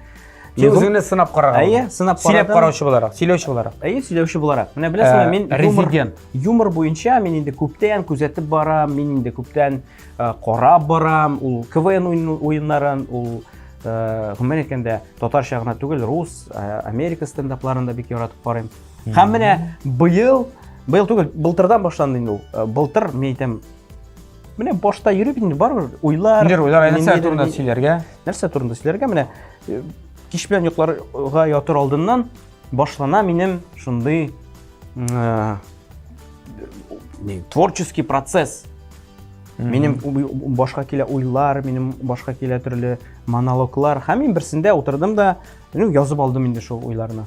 Син үзеңне сынап караган. Әйе, сынап Сөйләп карадым. караучы буларак, сөйләүче буларак. Әйе, сөйләүче буларак. Менә беләсеңме, Э, мин юмор, резидент. юмор буенча мин инде күптән күзәтеп барам, мин инде күптән э, карап барам, ул КВН уеннарын, ул э, гомумән әйткәндә татарча гына түгел, рус, э, Америка стендапларын да бик яратып карыйм. Һәм менә быел, быел түгел, былтырдан башланды инде ул. Былтыр мин әйтәм, менә башта йөри бит инде барыбер уйлар. Нидер уйлар, нәрсә ниндидер турында сөйләргә? Нәрсә турында сөйләргә? Менә кич белән йокларга ятыр алдыннан башлана минем шундый творческий процесс. Минем башка килә уйлар, минем башка килә төрле монологлар. Һәм мин берсендә утырдым да, ну, язып алдым инде шул уйларны.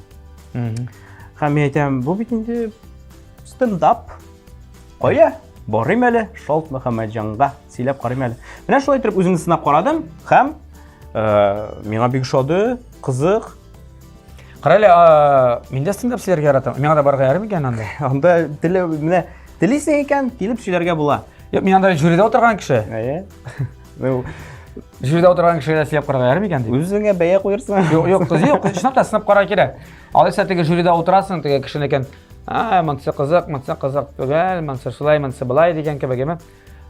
Һәм мин әйтәм, бу бит инде стендап. Кая? Барыйм әле Шалт Мөхәммәтҗанга, сөйләп карыйм әле. Менә шулай итеп үземне сынап карадым һәм миңа бик ошады, кызык. Кара әле, мин дә стендап сөйләргә яратам. Миңа да барырга ярый микән анда? Анда теле менә телисең икән, килеп сөйләргә була. Юк, мин анда жюрида утырган кеше. Әйе. Ну, Жюрида утырган кешегә дә сөйләп карарга ярый микән дип. Үзеңә бәя куерсың. Юк, юк, кыз, юк, чынлап та сынап карарга кирәк. Алайса теге жюрида утырасың, теге кешенекен, а, монысы кызык, монысы кызык түгел, монысы шулай, монысы былай дигән кебек, әйме?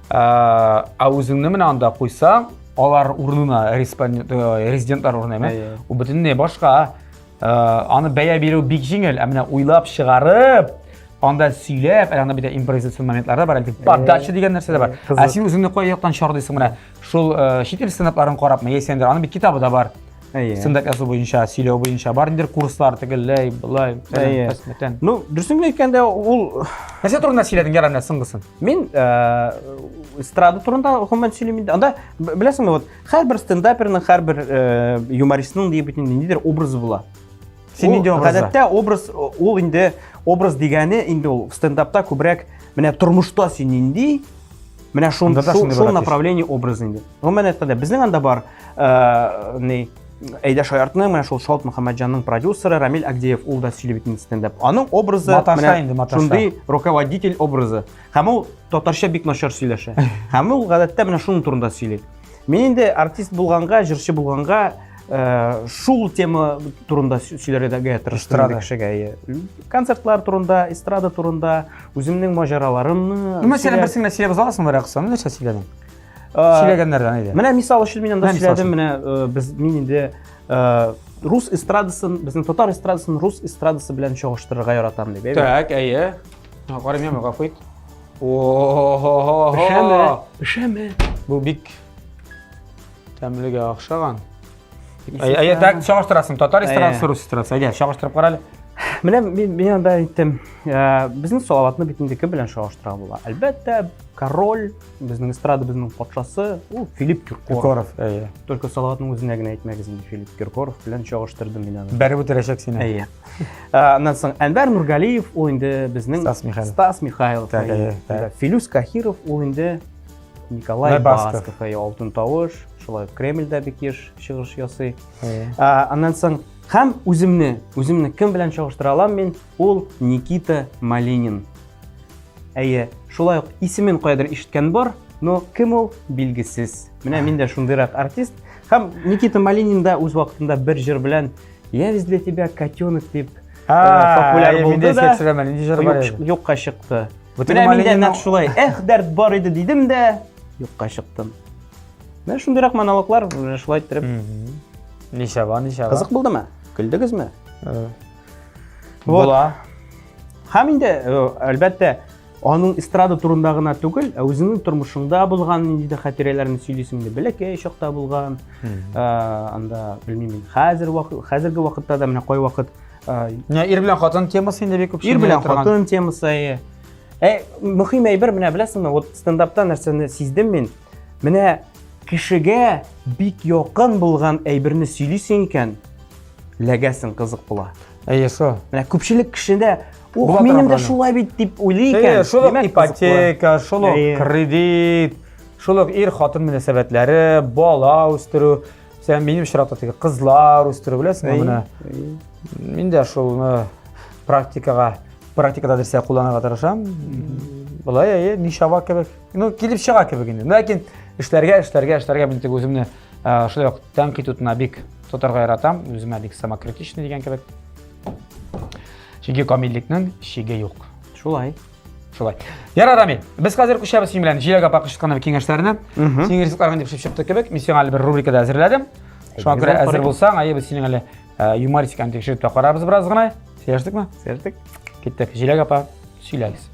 Ә үзеңне менә анда куйсаң, алар урынына, респондент, резидентлар урынына, әйме? Әйе. Ул бөтенләй башка. Аны бәя бирү бик җиңел, ә менә уйлап чыгарып, анда сөйләп, әле анда бит импровизацион моментлар да бар, әле подача дигән нәрсә дә бар. Ә син үзеңне кай яктан чарлыйсың менә? Шул чит ил стендапларын карапмы, яисә инде аның бит китабы да бар. Әйе. Стендап язу буенча, сөйләү буенча бар инде курслар тегеләй, былай, Әйе. мәтән. Ну, дөресен генә әйткәндә, ул Нәрсә турында сөйләдең, ярар, менә соңгысын. Мин эстрада турында гомумән сөйлим инде. Анда беләсеңме, вот һәрбер стендаперның, һәрбер юмористның диеп бит инде ниндидер образы була. Син нинди образда? Гадәттә образ ул инде образ дигәне инде ул стендапта күбрәк менә тормышта син нинди, менә шул шул, шул направление образ инде. Гомумән әйткәндә, безнең анда бар ни Әйдә шаяртны, менә шул Шалт Мөхәммәтҗанның продюсеры Рамиль Агдеев, ул да сөйли бит инде стендап. Аның образы маташа инде, маташа. Шундый руководитель образы. Һәм ул татарча бик начар сөйләшә. Һәм ул гадәттә менә шуның турында сөйли. Мин инде артист булганга, җырчы булганга, шул тема турында сөйләргә тырыштым кешегә. Концертлар турында, эстрада турында, үземнең маҗараларымны. Ну, мәсәлән, берсен генә сөйләп уза аласыңмы, Рәкъса? Нәрсә сөйләдең? Сөйләгәннәрдән әйдә. Менә мисал өчен мин анда сөйләдем, менә без мин инде рус эстрадасын, безнең татар эстрадасын рус эстрадасы белән чагыштырырга яратам дип. Так, әйе. Карыйм, яме, гафу ит. О-хо-хо-хо. Пешәме? Пешәме? Бу бик тәмлегә охшаган. Әйе, так чагыштырасың, татар эстрадасы, рус эстрадасы. Әйдә, чагыштырып кара әле. Менә мин, мин анда әйттем, безнең Салаватны бит инде кем белән чагыштыра була? Әлбәттә, король, безнең эстрадабызның патшасы, ул Филипп Киркоров. Киркоров, әйе. Только Салаватның үзенә генә әйтмәгез инде, Филипп Киркоров белән чагыштырдым мин аны. Бәреп үтерәчәк сине. Әйе. Аннан соң Әнвәр Нургалиев, ул инде безнең Стас Михайлов. Стас Михайлов. Так, әйе, так. Филүс Каһиров, ул инде Николай Басков. Басков, әйе, Алтын тавыш, шулай ук Кремльдә бик еш чыгыш ясый. Аннан соң һәм үземне, үземне кем белән чагыштыра алам мин? Ул Никита Малинин. Әйе, шулай ук исемен каядыр ишеткән бар, но кем ул билгесез. Менә мин дә шундыйрак артист. Һәм Никита Малинин да үз вакытында бер җыр белән Я ведь для тебя котенок дип популяр булды да. Юкка чыкты. Менә мин дә нәкъ шулай, эх, дәрт бар иде дидем дә, юкка чыктым. Менә шундыйрак монологлар менә шулай иттереп. Ничава, ничава. Кызык булдымы? Көлдегезме? Була. Һәм инде, әлбәттә, аның эстрада турында гына түгел, ә үзеңнең тормышыңда булган ниндидер хатирәләрне сөйлисең инде. Бәләкәй чакта булган, анда, белмим мин, хәзер вакыт, хәзерге вакытта да менә кайвакыт Менә ир белән хатын темасы инде бик күп. Ир белән хатын темасы, әйе. Ә мөһим әйбер менә беләсеңме, вот стендапта нәрсәне сиздем мин. Менә кешегә бик якын булган әйберне сөйлисең икән, ләгәсең кызык була. Әйе, шул. Менә күпчелек кешедә Ух, минем дә шулай бит дип уйлый икән. Әйе, шул ук ипотека, шул ук кредит, шул ук ир-хатын мөнәсәбәтләре, бала үстерү. Сән минем очракта теге кызлар үстерү беләсеңме менә. Мин дә шулны практикага, практикада дәрсә кулланырга тырышам. Болай әйе, нишава кебек. Ну, килеп чыга кебек инде. Ләкин эшләргә, эшләргә, эшләргә мин теге үземне шулай ук тәнкыйть утына бик тотарга яратам. Үземә бик самокритичный дигән кебек. Чөнки камиллекнең чиге юк. Шулай. Шулай. Ярар, Рамил, без хәзер күчәбез синең белән Җиләк апа кычытканның киңәшләренә. Синең ризыкларың дип пешеп чыкты кебек. Мин сиңа әле бер рубрика да әзерләдем. Шуңа күрә әзер булсаң, әйе, без синең әле э, юмористиканы тикшереп тә карарбыз бераз гына. Сөйләштекме? Сөйләштек. Киттек. Җиләк апа, сөйләгез.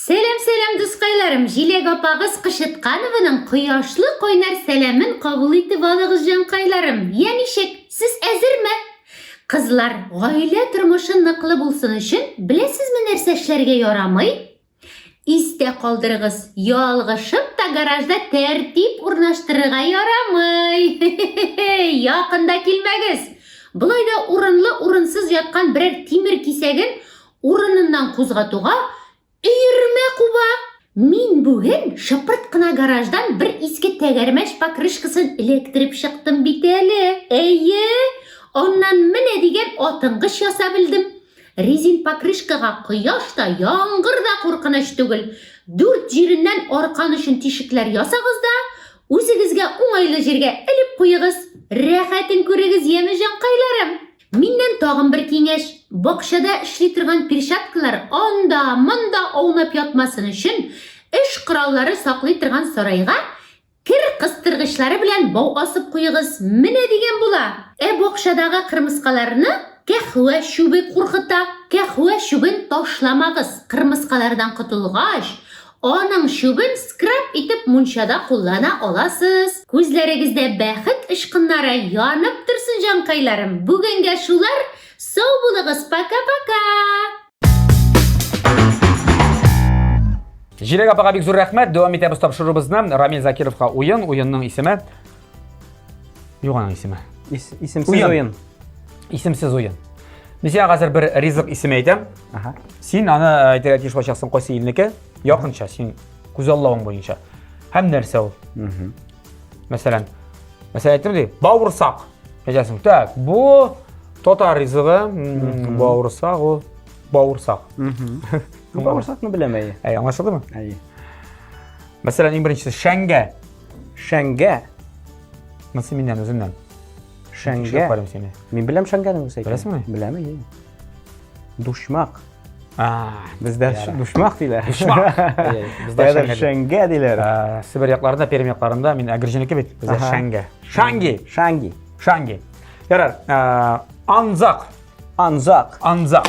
Сәлам, сәлам, дускайларым! Җиләк апагыз Кычытканованың кояшлы кайнар сәламен кабул итеп алыгыз, җанкайларым! Я ничек, сез әзерме? Кызлар, гаилә тормышы ныклы булсын өчен, беләсезме нәрсә эшләргә ярамый? Истә калдырыгыз, ялгышып та гаражда тәртип урнаштырырга ярамый! Якын да килмәгез! Болай да урынлы-урынсыз яткан берәр тимер кисәген Урыныннан кузгатуга өермә куба. Мин бүген шыпырт кына гараждан бер иске тәгәрмәч покрышкасын эләктереп чыктым бит әле. Әйе, аннан менә дигән атынгыч ясап элдем. Резин покрышкага кояш та, яңгыр да куркыныч түгел. Дүрт җиреннән аркан өчен тишекләр ясагыз да, үзегезгә уңайлы җиргә элеп куегыз. Рәхәтен күрегез, яме җанкайларым! Миннән тагын бер киңәш, бакчада эшли торган перчаткалар анда, монда аунап ятмасын өчен, эш кораллары саклый торган сарайга кер кыстыргычлары белән бау асып куегыз, менә дигән була. Ә бакчадагы кырмыскаларны кәһвә чүбе куркыта. Кәһвә чүбен ташламагыз, кырмыскалардан котылгач, Аның чүбен скраб итеп мунчада куллана аласыз. Күзләрегездә бәхет очкыннары янып торсын, җанкайларым. Бүгенгә шулар. Сау булыгыз, пока-пока! Җиләк апага бик зур рәхмәт. Дәвам итәбез тапшыруыбызны. Рамил Закировка уен, уенның исеме. Юк аның исеме. Ис, исемсез уен. уен. Исемсез уен. Мин сиңа хәзер бер ризык исеме әйтәм. Ага. Син аны э, әйтергә тиеш булачаксың кайсы илнеке? Якынча, син күзаллавың буенча. Һәм нәрсә ул? Мәсәлән, мәсәлән әйттем ди, бавырсак. Әйтәсең, так, бу татар ризыгы, бавырсак ул бавырсак. Бавырсакны беләм әйе. Әй, аңлашылдымы? Әйе. Мәсәлән, иң беренчесе шәңгә. Шәңгә. Монысы миннән үземнән. Шәңгә. Карыйм сине. Мин беләм шәңгәне үзе. Беләсеңме? Беләм, әйе. Душмак. А, бездә душмак диләр. Душмак. Бездә шәңгә диләр. Себер якларында, Пермь якларында мин әгерҗенеке бит. Бездә шәңгә. Шанги. Шанги. Шанги. Ярар. Анзак. Анзак. Анзак.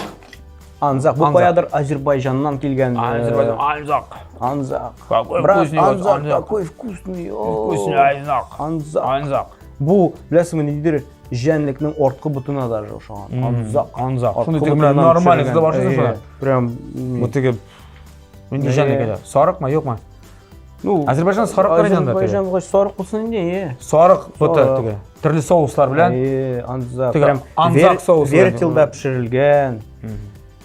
Анзак. Бу каядыр Азербайҗаннан килгән. Азербайҗан. Анзак. Анзак. Какой Брат, вкусный анзак, анзак. Какой вкусный. Вкусный анзак. Анзак. Анзак. Бу, беләсеңме, ниндидер җәнлекнең арткы ботына даже ошаган. Анзак. Анзак. Шуны теге менә нормаль эзләп ашыйсың шуны. Прям бу теге нинди җәнлек иде? Сарыкмы, юкмы? Ну, Азербайҗан сарыклар инде анда. Азербайҗанга сарык булсын инде, е. Сарык боты теге. Төрле соуслар белән. Е, анзак. Прям анзак соусы. Вертелда пешерелгән.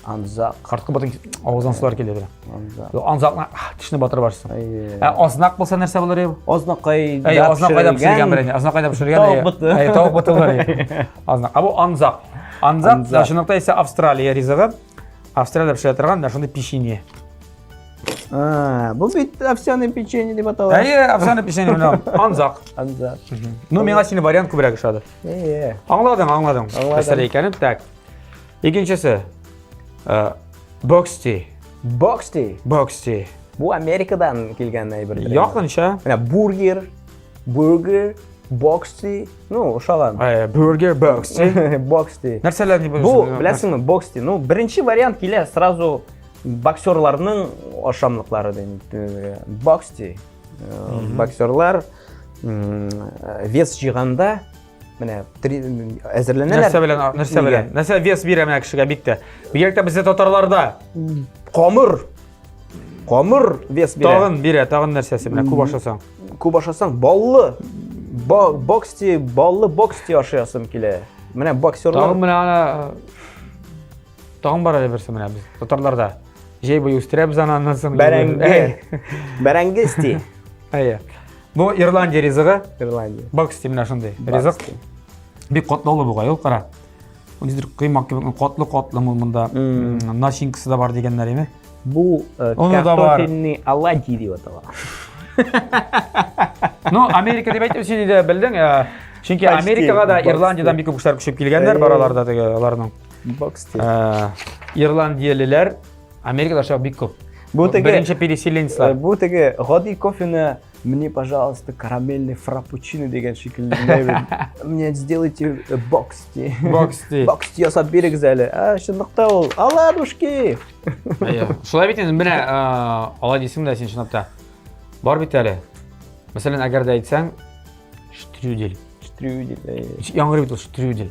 Анзак. Арткы ботын авыздан сулар килә бит. Анзак. Анзакны тешне батырып ашыйсың. Ә азнак булса нәрсә булыр иде? Азнакай. Әй, азнакайда пешерелгән бер инде. Азнакайда пешерелгән. Тавык боты. Әй, тавык боты булыр иде. Азнак. Ә бу анзак. Анзак, чынлыкта исә Австралия ризыгы. Австралиядә пешерә торган менә шундый печенье. А, бу бит овсяное печенье дип атала. Әйе, овсяное печенье менә анзак. Анзак. Ну, миңа синең вариант күбрәк ошады. Әйе. Аңладың, аңладың. Аңладым. Нәрсә икәнен. Так. Икенчесе. Боксти. Боксти. Боксти. Бу Америкадан килгән әйбер. Якынча. Менә бургер, бургер, боксти, ну, ошаган. Бургер, боксти. Боксти. Нәрсәләр ни Бу, беләсеңме, боксти. Ну, беренче вариант килә сразу боксерларның ашамлыклары дим. Боксти. Боксерлар вес җыйганда менә әзерләнәләр. Нәрсә белән, нәрсә белән? Нәрсә вес бирә менә кешегә бик тә. Бигрәк тә бездә татарларда. Камыр. Камыр вес бирә. Тагын бирә, тагын нәрсәсе менә күп ашасаң. Күп ашасаң баллы. Боксти, баллы боксти ашыясым килә. Менә боксерлар. Тагын менә ана тагын бар әле берсе менә без татарларда. Җәй буе үстерәбез аны аннан соң. Бәрәңге. Бәрәңге сти. Әйе. Бу Ирландия ризыгы. Ирландия. Боксти менә шундый ризык. Бик катлаулы бугай ул, кара. Ул нидер коймак кебек катлы-катлы ул монда. Начинкасы да бар дигәннәр име? Бу э, картофельный оладьи дип атала. Ну, Америка дип әйтеп син инде белдең. Э, чөнки Америкага да Ирландиядән бик күп кешеләр күчеп килгәннәр, бар аларда теге аларның. Боксти. Э, ирландиялеләр Америкада шулай бик күп. Бу теге беренче переселенецлар. Э, бу теге гади кофены мне, пожалуйста, карамельный фраппучино дигән шикелле. Мне сделайте э, боксти. Боксти. Боксти ясап бирегез әле. А, чынлыкта ул оладушки. Шулай бит инде менә э, алай дисең дә син чынлап та. Бар бит әле. Мәсәлән, әгәр дә әйтсәң, штрюдель. Штрюдель. Яңгырый бит ул штрюдель.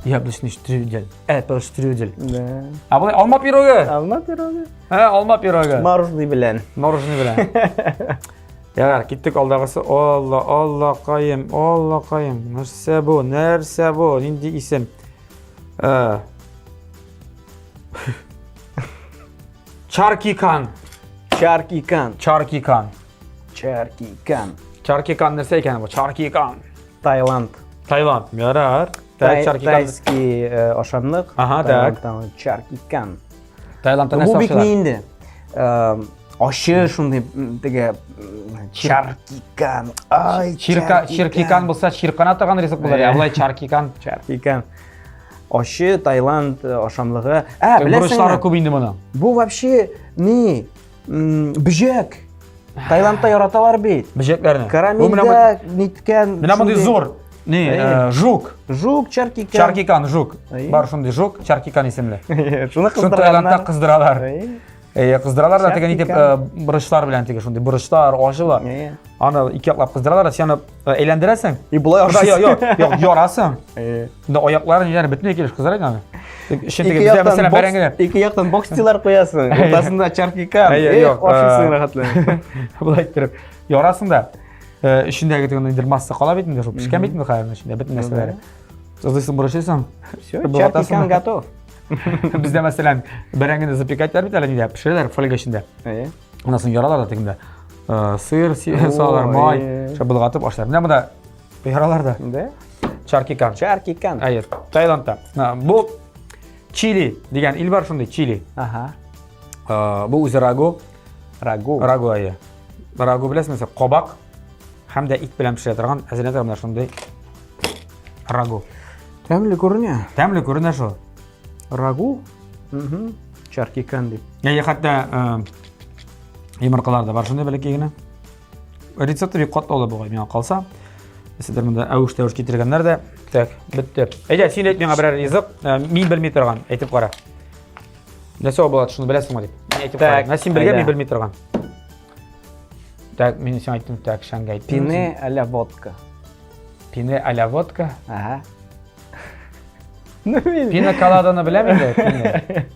Яблочный штрюдель. Apple штрюдель. Да. А болай алма пирогы. Алма пирогы. Һә, алма пирогы. Мороженое белән. Мороженое белән. Ярар, киттек алдагысы. Алла, Алла каем, Алла каем. Нәрсә бу? Нәрсә бу? Нинди исем? Э. Чаркикан. Чаркикан. Чаркикан. Чаркикан. Чаркикан нәрсә икән бу? Чаркикан. Таиланд. Таиланд. Ярар. Так, чаркикан. Тайский э, ашамлык. Ага, так. Чаркикан. Таиландта нәрсә Бу бик ни инде? Э, ачы шундый теге чаркикан. Ай, чирка, чиркикан булса чиркана торган ризык булыр. Ә болай чаркикан. Чаркикан. Ачы Таиланд э, ашамлыгы. Ә, беләсеңме? Бурычлары күп инде моның. Бу вообще ни? Бөҗәк. Таиландта яраталар бит. Бөҗәкләрне. Карамельдә ниткән. Менә мондый зур. Ни, э, жук. Жук, чаркикан. Чаркикан, жук. Бар шундый жук, чаркикан исемле. Шуны кыздырганнар. Таиландта кыздыралар. Әйе, кыздыралар да теге нитеп э, борычлар белән теге шундый борычлар, ачылар. Аны ике яклап кыздыралар, син аны э, әйләндерәсең. И болай ашыйсың. Юк, юк, ярасың. Монда аякларын ниләр бөтенләй килеш кыздыра инде аны. Чөнки бездә мәсәлән бәрәңгене. Ике яктан бокстилар куясың, уртасында чаркика. Эх, ашыйсың рәхәтләнеп. Болай иттереп ярасың да. Эчендәге теге ниндидер масса кала бит инде, шул пешкән бит инде хәзер эчендә бөтен нәрсәләре. Тозлыйсың, борычлыйсың. Все, чаркикан готов. Бездә мәсәлән бәрәңгене запекать итәләр бит әле нидә, пешерәләр фольга эчендә. Әйе. Аннан соң яралар да тегендә. Сыр салалар, май, шул болгатып ашлар. Менә монда яралар да. Да? Чаркикан. Чаркикан. Әйе, Таиландта. Бу Чили дигән ил бар шундый, Чили. Ага. Бу үзе рагу. Рагу. Рагу әйе. Рагу беләсеңме, кабак һәм дә ит белән пешерә торган, әзерләнә торган менә шундый рагу. Тәмле күренә. Тәмле күренә шул. Рагу? Угу. Чаркикан дип. Әйе, хәтта э, йомыркалар да бар шундый бәләкәй генә. Рецепты бик катлаулы бугай миңа калса. Нәрсәдер монда әвеш-тәвеш китергәннәр дә. Так, бетте. Әйдә, син әйт миңа берәр ризык, э, мин белми торган, әйтеп кара. Нәрсә була, шуны беләсеңме дип. Мин әйтеп кара. Менә син белгән, мин белми торган. Так, мин сиңа әйттем, так, шәңгә әйттем. Пине а-ля водка. Пине а-ля водка? Ага. Ну, Пина коладаны беләм инде, пине.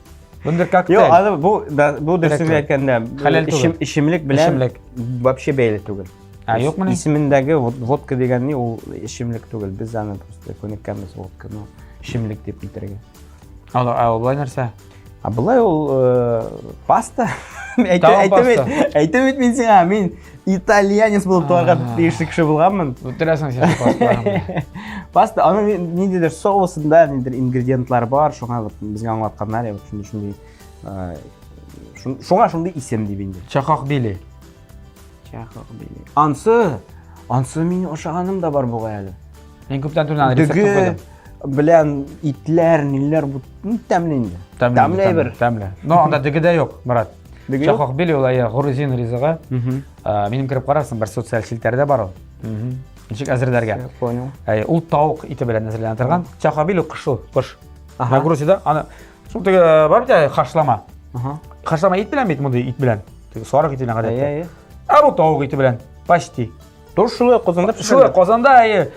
Бундыр коктейль. Юк, аны бу да, бу дөресен әйткәндә, Хәләл түгел. Эчемлек белән эчемлек вообще бәйле түгел. А, юк мени? Исемендәге водка дигән ни ул эчемлек түгел. Без аны просто күнеккәнбез водканы эчемлек дип әйтергә. Ала, ә ул болай нәрсә? А болай ул э, паста. Әйтем әйтем бит мин сиңа, мин итальянец булып туарга тиешле кеше булганмын. Үтерәсең син паста. Паста, аның ниндидер соусында ниндидер ингредиентлар бар, шуңа вот безгә аңлатканнар, вот шундый шундый. Шуңа шундый исем дип инде. Чахохбили. Чахохбили. Ансы, ансы мин ашаганым да бар бугай әле. Мин күптән түгел аны рецептын куйдым. Белән итләр, ниләр бу тәмле инде. Тәмле әйбер. Тәмле. Но анда дөге дә юк, брат. Чахохбили ул әйе грузин ризыгы. Минем кереп карарсың, бер социаль челтәрдә бар ул. Ничек әзерләргә? Понял. Әйе, ул тавык ите белән әзерләнә торган. Чахохбили кош ул, кош. Ага. Грузияда аны шул теге бар бит хашлама. Ага. Хашлама ит белән бит мондый ит белән. Теге сарык ите белән гадәттә. Әйе, әйе. Ә бу тавык ите белән почти. Тоже шулай казанда пешерә. Шулай казанда әйе.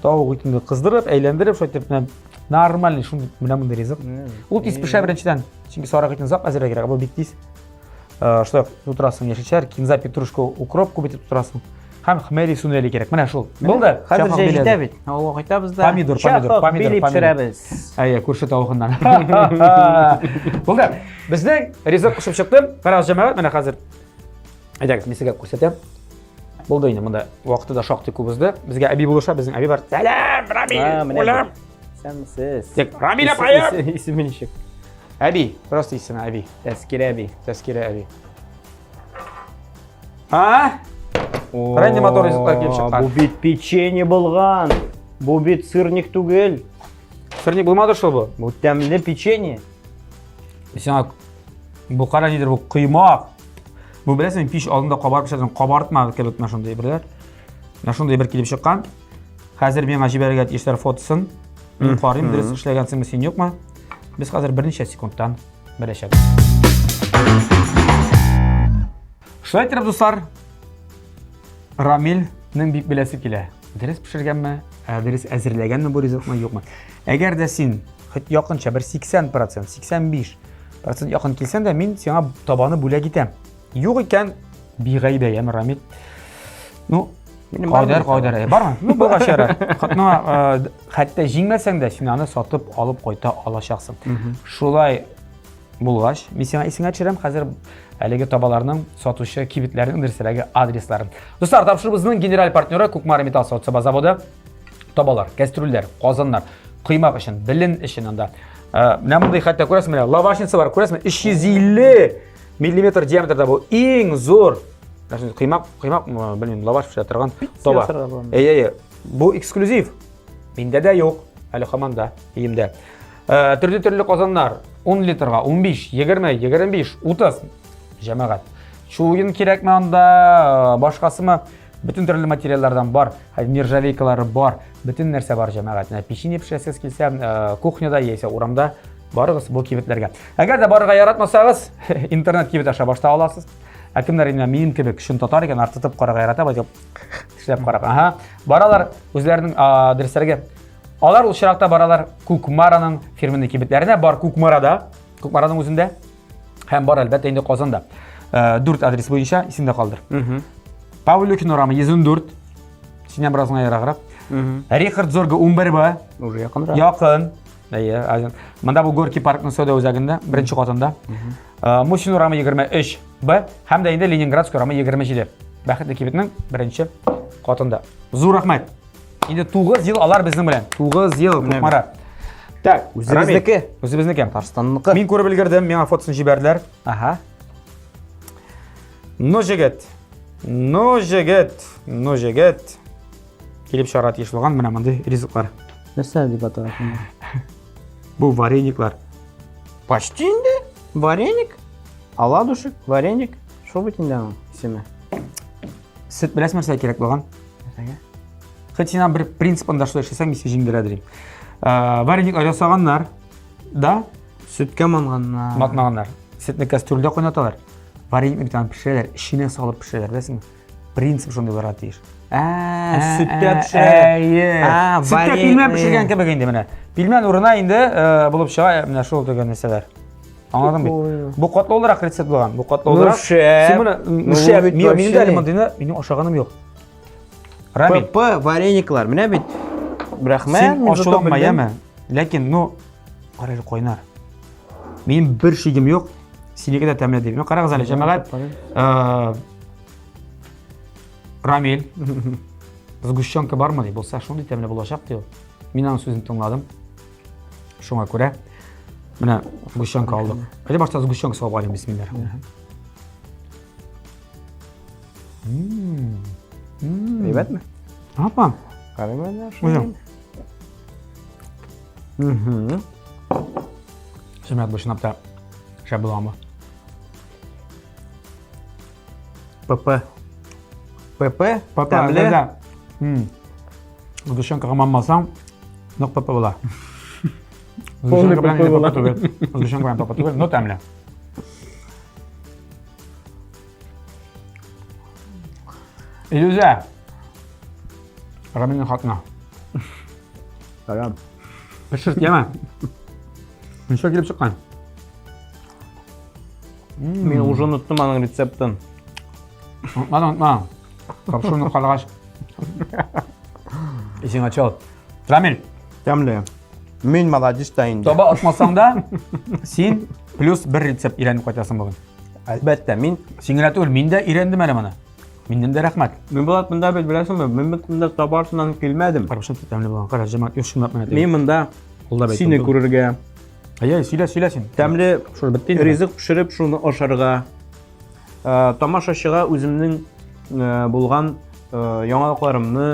Тавык итен кыздырып, әйләндереп, шулай итеп менә нормальный шундый менә мондый ризык. Ул тиз пешә беренчедән. Чөнки сарык итен озак әзерләргә кирәк, бу бик тиз. Шулай тутырасың яшелчәләр, кинза, петрушка, укроп күп итеп тутырасың. Һәм хмели сунели кирәк. Менә шул. Булды. Хәзер җәй җитә бит. Авылга кайтабыз да. Помидор, помидор, помидор, пешерәбез. Әйе, күрше тавыгыннан. Булды. Безнең ризык пешеп чыкты. Карагыз, җәмәгать, менә хәзер Әйдәгез, мин сезгә күрсәтәм. Булды инде, монда вакыты да шактый күп узды. Безгә әби булыша, безнең әби бар. Сәлам, Рамил, улым. Исәнмесез. Тик Рамил апаем. Исеме ничек? Әби, просто исеме әби. Тәскирә әби. Тәскирә әби. А? Рэнди мотор ризыклар килеп чыккан. Бу бит печенье булган. Бу бит сырник түгел. Сырник булмады шул бу. Бу тәмле печенье. Сиңа бу кара нидер бу коймак. Бу беләсең, пич алдында кабарып пешә кабартма кебек менә шундый әйберләр. Менә шундый бер килеп чыккан. Хәзер миңа җибәрергә тиешләр фотосын. Мин карыйм, дөрес эшләгәнсеңме син юкмы? Без хәзер берничә секундтан беләчәкбез. Шулай итеп, дуслар, Рамилнең бик беләсе килә. Дөрес пешергәнме, дөрес әзерләгәнме бу ризыкны, юкмы? Әгәр дә син хоть якынча бер 80%, 85% якын килсәң дә, мин сиңа табаны бүләк итәм. Юк икән, бигайбә, яме, Рамил. Ну, кайдыр, кайдыр, бармы? Ну, булгач ярар. Ну, хәтта җиңмәсәң дә, син аны сатып алып кайта алачаксың. Шулай булгач, мин сиңа исеңә төшерәм хәзер әлеге табаларның сатучы кибетләренең дөресрәге адресларын. Дуслар, тапшыруыбызның генераль партнеры Кукмара металл савыт-саба заводы. Табалар, кәстрүлләр, казаннар, коймак өчен, белен өчен анда. Менә мондый хәтта күрәсең, менә лавашница бар, күрәсеңме? 350 миллиметр диаметрда бу иң зур. Коймак, коймак, белмим, лаваш пешерә торган таба. Әйе, әйе. Бу эксклюзив. Миндә дә юк, әле һаман да өемдә. Төрле-төрле казаннар 10 литрга, 15, 20, 25, 30 җәмәгать. Чуен кирәкме анда, башкасымы? Бөтен төрле материаллардан бар, нержавейкалары бар, бөтен нәрсә бар җәмәгать. Менә печенье пешерәсегез килсә, кухняда яисә урамда барыгыз бу кибетләргә. Әгәр дә барырга яратмасагыз, интернет кибет аша башта аласыз. Ә кемнәр инде минем кебек чын татар икән, артытып карарга ярата, бай тешләп карап. Ага. Баралар үзләренең адресләргә. Алар ул чиракта баралар Кукмараның фирменный кибетләренә, бар Кукмарада, Кукмараның үзендә һәм бар әлбәттә инде Казанда. Дүрт адрес буенча исемдә калдыр. Павлюкин урамы 114. Синнән бераз гына ераграк. Рихард Зорга 11 Б. Уже якынрак. Якын. Әйе, монда бу Горький паркның сәүдә үзәгендә, беренче катында. Мусин урамы 23 Б һәм дә инде Ленинградский урамы 27. Бәхетле кибетнең беренче катында. Зур рәхмәт. Инде 9 ел алар безнең белән. 9 ел Кукмара. Так, үзебезнеке. Үзебезнеке. Татарстанныкы. Мин күреп өлгердем, миңа фотосын җибәрделәр. Ага. Ну, җегет. Ну, җегет. Ну, җегет. Килеп чыгарга тиеш булган менә мондый ризыклар. Нәрсә дип атала? Бу варениклар. Почти инде. Вареник. Оладушек, вареник. Шул бит инде аның исеме. Сөт беләсең нәрсә кирәк булган? Нәрсәгә? Хоть син бер принципында шулай эшләсәң, мин сине җиңдерә дим. Варениклар ясаганнар, да? Сөткә манганнар. Матмаганнар. Сөтне кастрюльдә кайнаталар. Вареникны бит аны пешерәләр, эченә салып пешерәләр, беләсеңме? Принцип шундый булырга тиеш. Ә, сөттә пешә. Әйе. Сөттә пилмән пешергән кебек инде менә. Пилмән урынына инде булып чыга менә шул дигән нәрсәләр. Аңладың бит? Бу катлаулырак рецепт булган. Бу катлаулырак. Ну шәп. Син моны ну шәп. Минем дә әле мондыйны минем ашаганым юк. Рамил. ПП варениклар. Менә бит. Рәхмәт. Син ачуланма, яме. Ләкин, ну, кара әле кайнар. Минем бер шигем юк. Синеке дә тәмле дип. Ну, карагыз әле, җәмәгать. Рамил. Сгущенка бармы ди? Булса, шундый тәмле булачак ди ул. Мин аның сүзен тыңладым. Шуңа күрә. Менә сгущенка алдык. Әйдә башта сгущенка салып алыйм, бисмилла. Әйбәтме? Апа. Карыйм әле шуны. Угу. Җәмәгать бу чынлап та шәп буламы? ПП. ПП? ПП, Тәмле. да. Сгущенкага манмасаң, нык ПП була. Полный Сгущенка белән ПП инде була. ПП түгел. Сгущенка белән ПП түгел, но тәмле. Илюзә. Рамилнең хатыны. Сәлам. Пешерт, яме. Ничә килеп чыккан? Мин уже оныттым аның рецептын. Онытма, онытма. Тапшыруны карагач. Исең ачыл. Рамил. Тәмле. Мин молодец та инде. Таба атмасаң да, син плюс бер рецепт өйрәнеп кайтасың бүген. Әлбәттә, мин Син генә түгел, мин дә өйрәндем әле моны. Миннән дә рәхмәт. Мин Булат монда бит беләсеңме, мин бит монда таба артыннан килмәдем. Карап тәмле булган. Кара, җәмәгать, юк чынлап менә. Мин монда Ул да бит сине күрергә. Әйе, сөйлә, сөйлә син. Тәмле шул бетте инде. Ризык пешереп, шуны ашарга. Э, тамашачыга үземнең э, булган э, яңалыкларымны,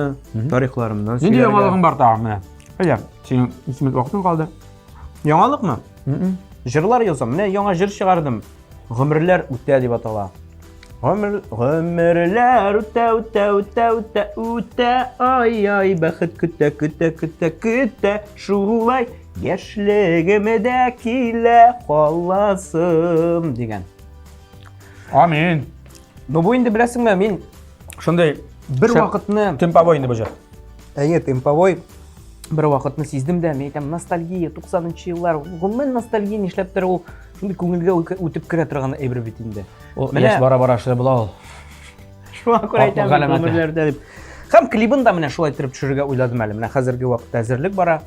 тарихларымны Нинди яңалыгың бар тагын менә? Әйе, синең 3 минут вакытың калды. Яңалыкмы? Җырлар язам. Менә яңа җыр чыгардым. Гомерләр үтә дип атала. Гомер, гомерләр үтә, үтә, үтә, үтә, үтә, ай, ай, бәхет көтә, көтә, көтә, көтә, шулай яшьлегем дә килә каласым дигән. Амин. Ну бу инде беләсеңме, мин шундый бер вакытны темповой инде бу җыр. Әйе, темповой. Бер вакытны сиздем дә, мин әйтәм, ностальгия, 90 еллар, гомумән ностальгия нишләптер ул шундый күңелгә үтеп керә торган әйбер бит инде. Ул яшь бара-бара шулай була ул. Шуңа күрә әйтәм, гомерләрдә дип. Һәм клибын да менә шулай итеп төшерергә уйладым әле. Менә хәзерге вакытта әзерлек бара.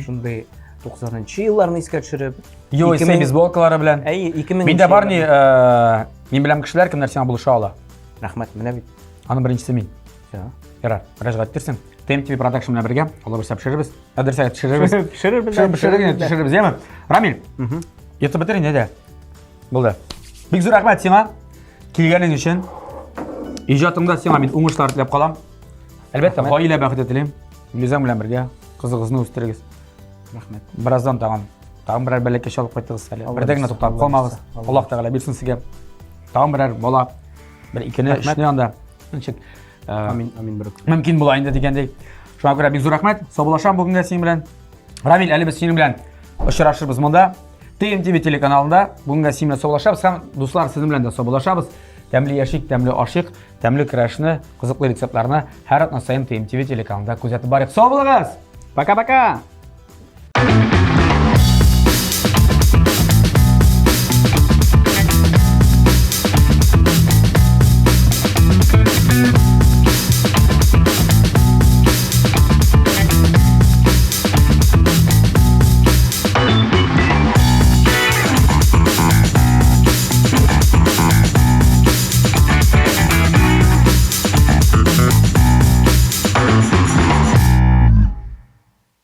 Шундый 90 елларны искә төшереп. USA бейсболкалары белән. Әйе, 2000. Миндә бар ни, э, мин беләм кешеләр, кемнәр сиңа булыша ала. Рәхмәт, менә бит. Аның беренчесе мин. Ярар, мөрәҗәгать иттерсең. TMTV Production белән бергә, алла бирсә пешерербез. Ә дөрес әйт, пешерербез. Пешерербез. Пешерербез, пешерербез, яме. Рамил. Йотып бетер инде дә. Булды. Бик зур рәхмәт сиңа килгәнең өчен. Иҗатыңда сиңа мин уңышлар теләп калам. Әлбәттә, гаилә бәхете телим. Гөлүзәң белән бергә кызыгызны үстерегез. Рәхмәт. Бераздан тагын тагын берәр бәләкәч алып кайтыгыз әле. Бердә генә туктап калмагыз. Аллаһ Тәгалә бирсен сезгә. Тагын берәр бала, бер икене, өчне анда. Ничек? Амин, амин берүк. Мөмкин була инде дигәндәй. Шуңа күрә бик зур рәхмәт. Саубуллашам бүгенгә синең белән. Рамил, әле без синең белән очрашырбыз монда. TMTV телеканалында бүгенгә синең белән саубуллашабыз һәм дуслар сезнең белән дә саубуллашабыз. Тәмле яшик, тәмле ашыйк, тәмле көрәшне, кызыклы рецептларны һәр атна саен TMTV телеканалында күзәтеп барыйк. Сау булыгыз! Пока-пока!